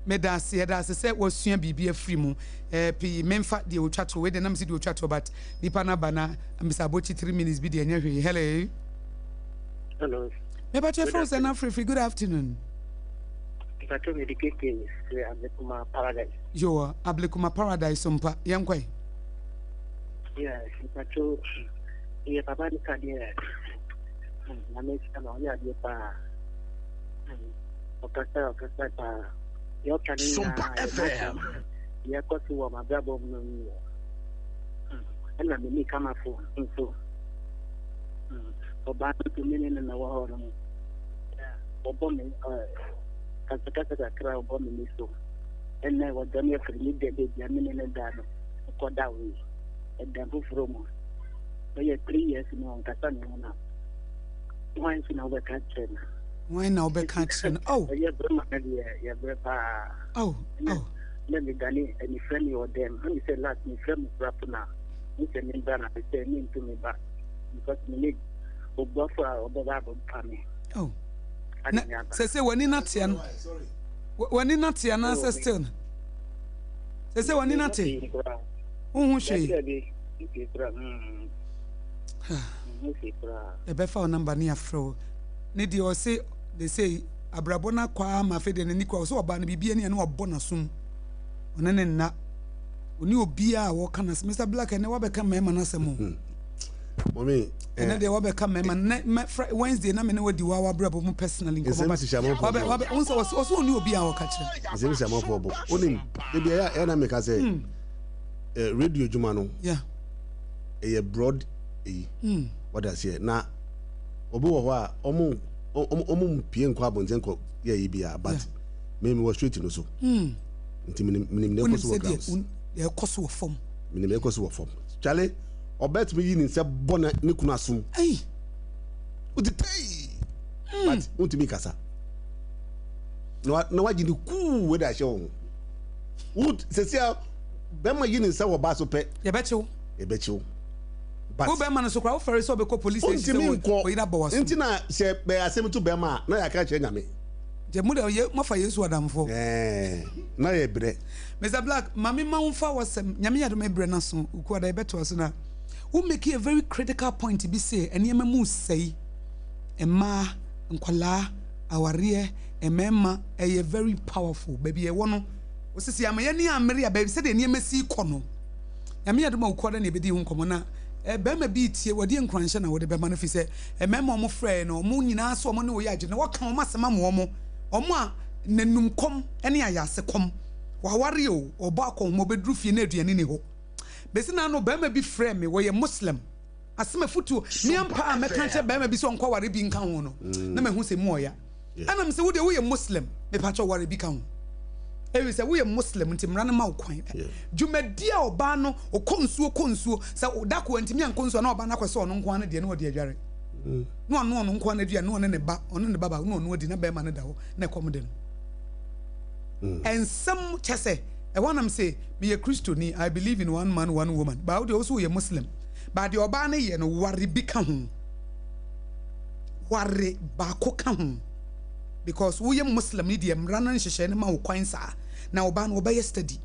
Meda ase, yɛda ase sɛ wasua biribi afiri mu. Eh, pii memfa deɛ otwa to, wei deɛ nam si deɛ otwa to, but nipa no aba na mbisa abɔkyi 3 minutes bi deɛ ɛnyɛ hwee. Hello. Hello. Mepatwa frɛ wo sɛ na frɛfiri, good afternoon. Mepatwa me de keke firi Ablekuma Paradise. Yo, Ablekuma Paradise mpa, yɛnkɔe. Yes, mepatwa yɛ papa no ka deɛ Nyame nhyira no ɔyɛ adeɛ paa ɔkasa ɔkasa paa deɛ ɔka no nyinaa yɛ m'asɛm deɛ ɛkɔ so wɔ m'abrabɔ mu no no ɛna menni kamafo nso ɔbaa no nso me ne no na ɛwɔ hɔ no ɔbɔ me kasakasa kakra ɔbɔ me ni so ɛnna wɔda me afiri me da baabi a me ne no da no kɔda wei ɛdan foforɔ mu Bɛyɛ 3 years ni ɔnkasa me ho na hwan nso na wobɛka kyerɛ no? Hwan na wobɛka kyerɛ no? Oh. Ɛyɛ bɛrima no deɛ yɛbrɛ paa. Oh, oh. Na me dane anifrɛ me wɔ dɛm na me sɛ last me frɛ mo kora po na mo sɛ me bra na me sɛ me nto me ba because me ne obuafo a ɔbɛba abɛpa me. Oh. Na sɛ sɛ w'ani na te ano w'ani na te anaasɛ still no sɛ sɛ w'ani na te wohu hwee. Yɛbɛfa wo namba ne yɛafrɛ wo ne deɛ ɔse de sɛ abrabɔ no akɔ ara ma afei deɛ n'ani kura ɔsɛ ɔbaa no biribi ani a na wabɔ n'asom ɔne ne nna ɔne obiara a wɔka n'asɛm. Mr Black, ɛnɛ wabɛka mmarima no asɛm o. Mɔmi ɛnɛ deɛ wabɛka mmarima nɛ Wednesday na me ne wadi wa wabrabɔ mu personally nkɔmɔ ba wabɛ wabɛ ɔn sɛ ɔsɛ ɔne obiara wɔka kyerɛ. Nsɛm sisi amanfoɔ bɔ onim ebi ɛyɛ ɛyɛ na meka sɛ radio adwuma no ɛyɛ broad eyi wɔde aseɛ na obi wɔ hɔ a ɔmo ɔmo mpie nkɔ abɔnten kɔ yɛ yi bia, but me wɔ street no so nti menim menim na ɛkɔ so wɔ grounds. Ɛkɔ so wɔ fam. Menim ɛkɔ so wɔ fam. Kyale, ɔbaa tumi yi ne nsa bɔ na ne kunu asom. Wote tei, but wontumi kasa na na wagye ne kuu wei de ahyɛ wo ho. Wo sɛsi a bɛrima yi ne nsa wɔ baa so pɛ, yɛbɛkyew. Yɛbɛkyew. But wo bɛrima no so koraa wofɛre sɛ wobɛkɔ police station sɛ wɔyere abɔ w'asom. Nti na sɛ bɛyɛ asɛm to bɛrima a na yɛaka kyerɛ Nyame. Nti mo deɛ moafa Yesu adamfo. Ɛɛ, na yɛ brɛ. Mr Black, ma me ma wo mfa w'asɛm. Nyame yɛ adom a ɛbrɛ no aso, Ukuada yɛbɛtoa so na wo make a very critical point bi se nneɛma mu sɛe, mmaa, nkwadaa, awareɛ, mmarima, ɛyɛ very powerful. Baabi a ɛwɔ no, wosisi ama yɛn ani ammere a baabi sɛdeɛ nneɛma si kɔ no. Nyame yɛ adom a Okuada na yɛbɛdi ho nkɔmmɔ na eh, barima bi retie wo, ɛdeɛ nkuranhyɛ na wode bɛma no firi sɛ mmarima a wɔfrɛɛ no, wɔn nyinaa sɛ wɔn ne wo yɛ adwene na wɔka wɔn asɛm ama wɔn, wɔn a n'anum kɔm ne ayaase kɔm, waware o, ɔbɔ akɔnhoma, ɔbɛduru fie na aduane ni hɔ. Bɛsi na ano barima bi frɛɛ me, wɔyɛ Muslim, asɛm afutuo, me ampa a mɛka kyerɛ barima bi sɛ ɔnkɔware bi nka ho no, na mahu sɛ mu ɔya. Ɛna mesɛ wo deɛ woyɛ Muslim, mepakyɛ ware bi ka ho. Ɛfiri sɛ woyɛ Muslim nti mmara no ma wo kwan. Dwumadi a ɔbaa no ɔkɔ nsuo kɔ nsuo sɛ da ko antumi ankɔ nsuo a na ɔbaa no akɔ sɛ ɔno nko ara no deɛ na ɔde adware. Na ɔno ɔno nko ara no aduane na ɔne ne ba ɔne ne ba baako na ɔno adi na bɛrima no da hɔ na ɛkɔm de no. Nsɛm kyɛ sɛ ɛhɔ nam sɛ meyɛ Kristoni, I believe in one man one woman. Baa wo deɛ wo so woyɛ Muslim. Baa deɛ ɔbaa no yɛ no ware bi ka ho. Ware baako ka ho because woyɛ Muslim ni deɛ mmara no nhyehyɛe no ma wo kwan saa na ɔbaa no ɔbɛyɛ steady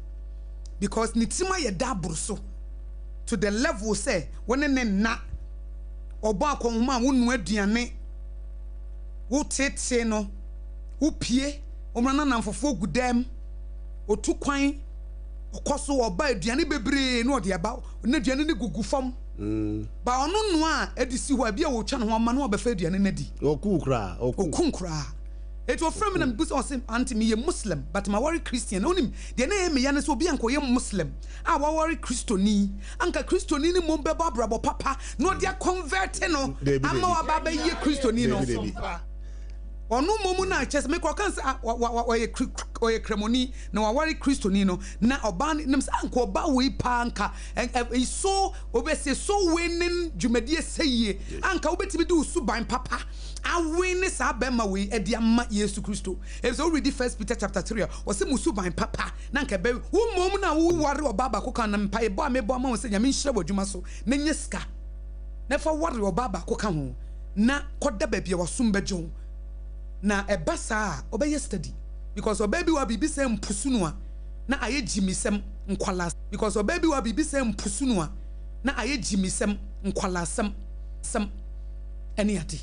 because ne tirim ayɛ da aboro so to the level sɛ wo ne ne nna, ɔbɔ akɔnhoma a wonoa aduane, wotetee no, wopie, wɔn na namfofoɔ gu dɛm, otu kwan, ɔkɔ so ɔba aduane bebree na ɔde aba na aduane no gugu fam. Ba ɔno noa a ɛde si hɔ a ebi a wɔtwa ne ho ama na wabɛfa aduane no adi. Ɔku koraa, ɔku. Ɔku koraa. Eti ɔfrɛ me na mebu sɛ ɔse aunty meyɛ Muslim but maware Christian. Na wonim deɛ na ɛyɛ me ya ne sɛ obi a anka ɔyɛ Muslim a waware Kristoni, anka Kristoni no mmom bɛbɔ abrabɔ papa na ɔde akɔnvɛte no ama waba abɛyɛ Kristoni no. Ɔno mmom na kyerɛ sɛ mekɔ ɔka sɛ ah, ɔyɛ ɔyɛ Kramoni na waware Kristoni no na ɔbaa no nam sɛ anka ɔbaa wei paa anka so obɛsɛ so winning dwumadie sɛ yie anka wobɛtumi de wo suban papa awen ne saa bɛrima wei de ama Yesu Kristo. Efisɛ wo readi First Peter chapter 3 a, ɔse mo suban papa na anka ɛbɛ wo mmom na wo ware ɔbaa baako ka na mpaebɔ a mebɔ ama wo sɛ Nyame nhyira w'adwuma so na nya sika na fa ware ɔbaa baako ka ho na kɔda baabi a w'asom bɛgye wo na ɛba saa a ɔbɛyɛ steady because ɔbaa bi wɔ a biribi sɛ mpusu no a na ayɛ gyimisɛm nkwala because ɔbaa bi wɔ a biribi sɛ mpusu no a na ayɛ gyimisɛm nkwalasɛm sɛm ɛne ade.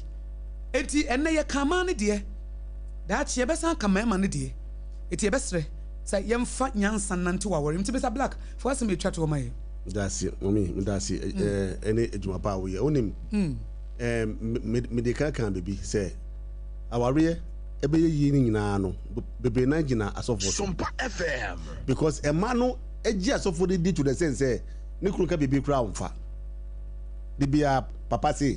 Enti ɛnnɛ yɛka mmaa no deɛ, daakye yɛbɛsan aka mmarima no deɛ. Enti yɛbɛsrɛ sɛ yɛmfa nyansa nnante wɔ aware mu. Nti Mister Black, fa w'asɛm a ɛtwa toɔ ma yɛn. Medase mummy, medase ɛne adwuma pa a woyɛ. Wonim, mede kan kan biribi sɛ awareɛ ɛbɛyɛ yie no nyinaa no, bebree naa gyina asɔfoɔ so. Sompa FM. Because ɛma no gye asɔfoɔ no di to the sense sɛ ne kunu ka biribi koraa ɔmfa. De biara papa se.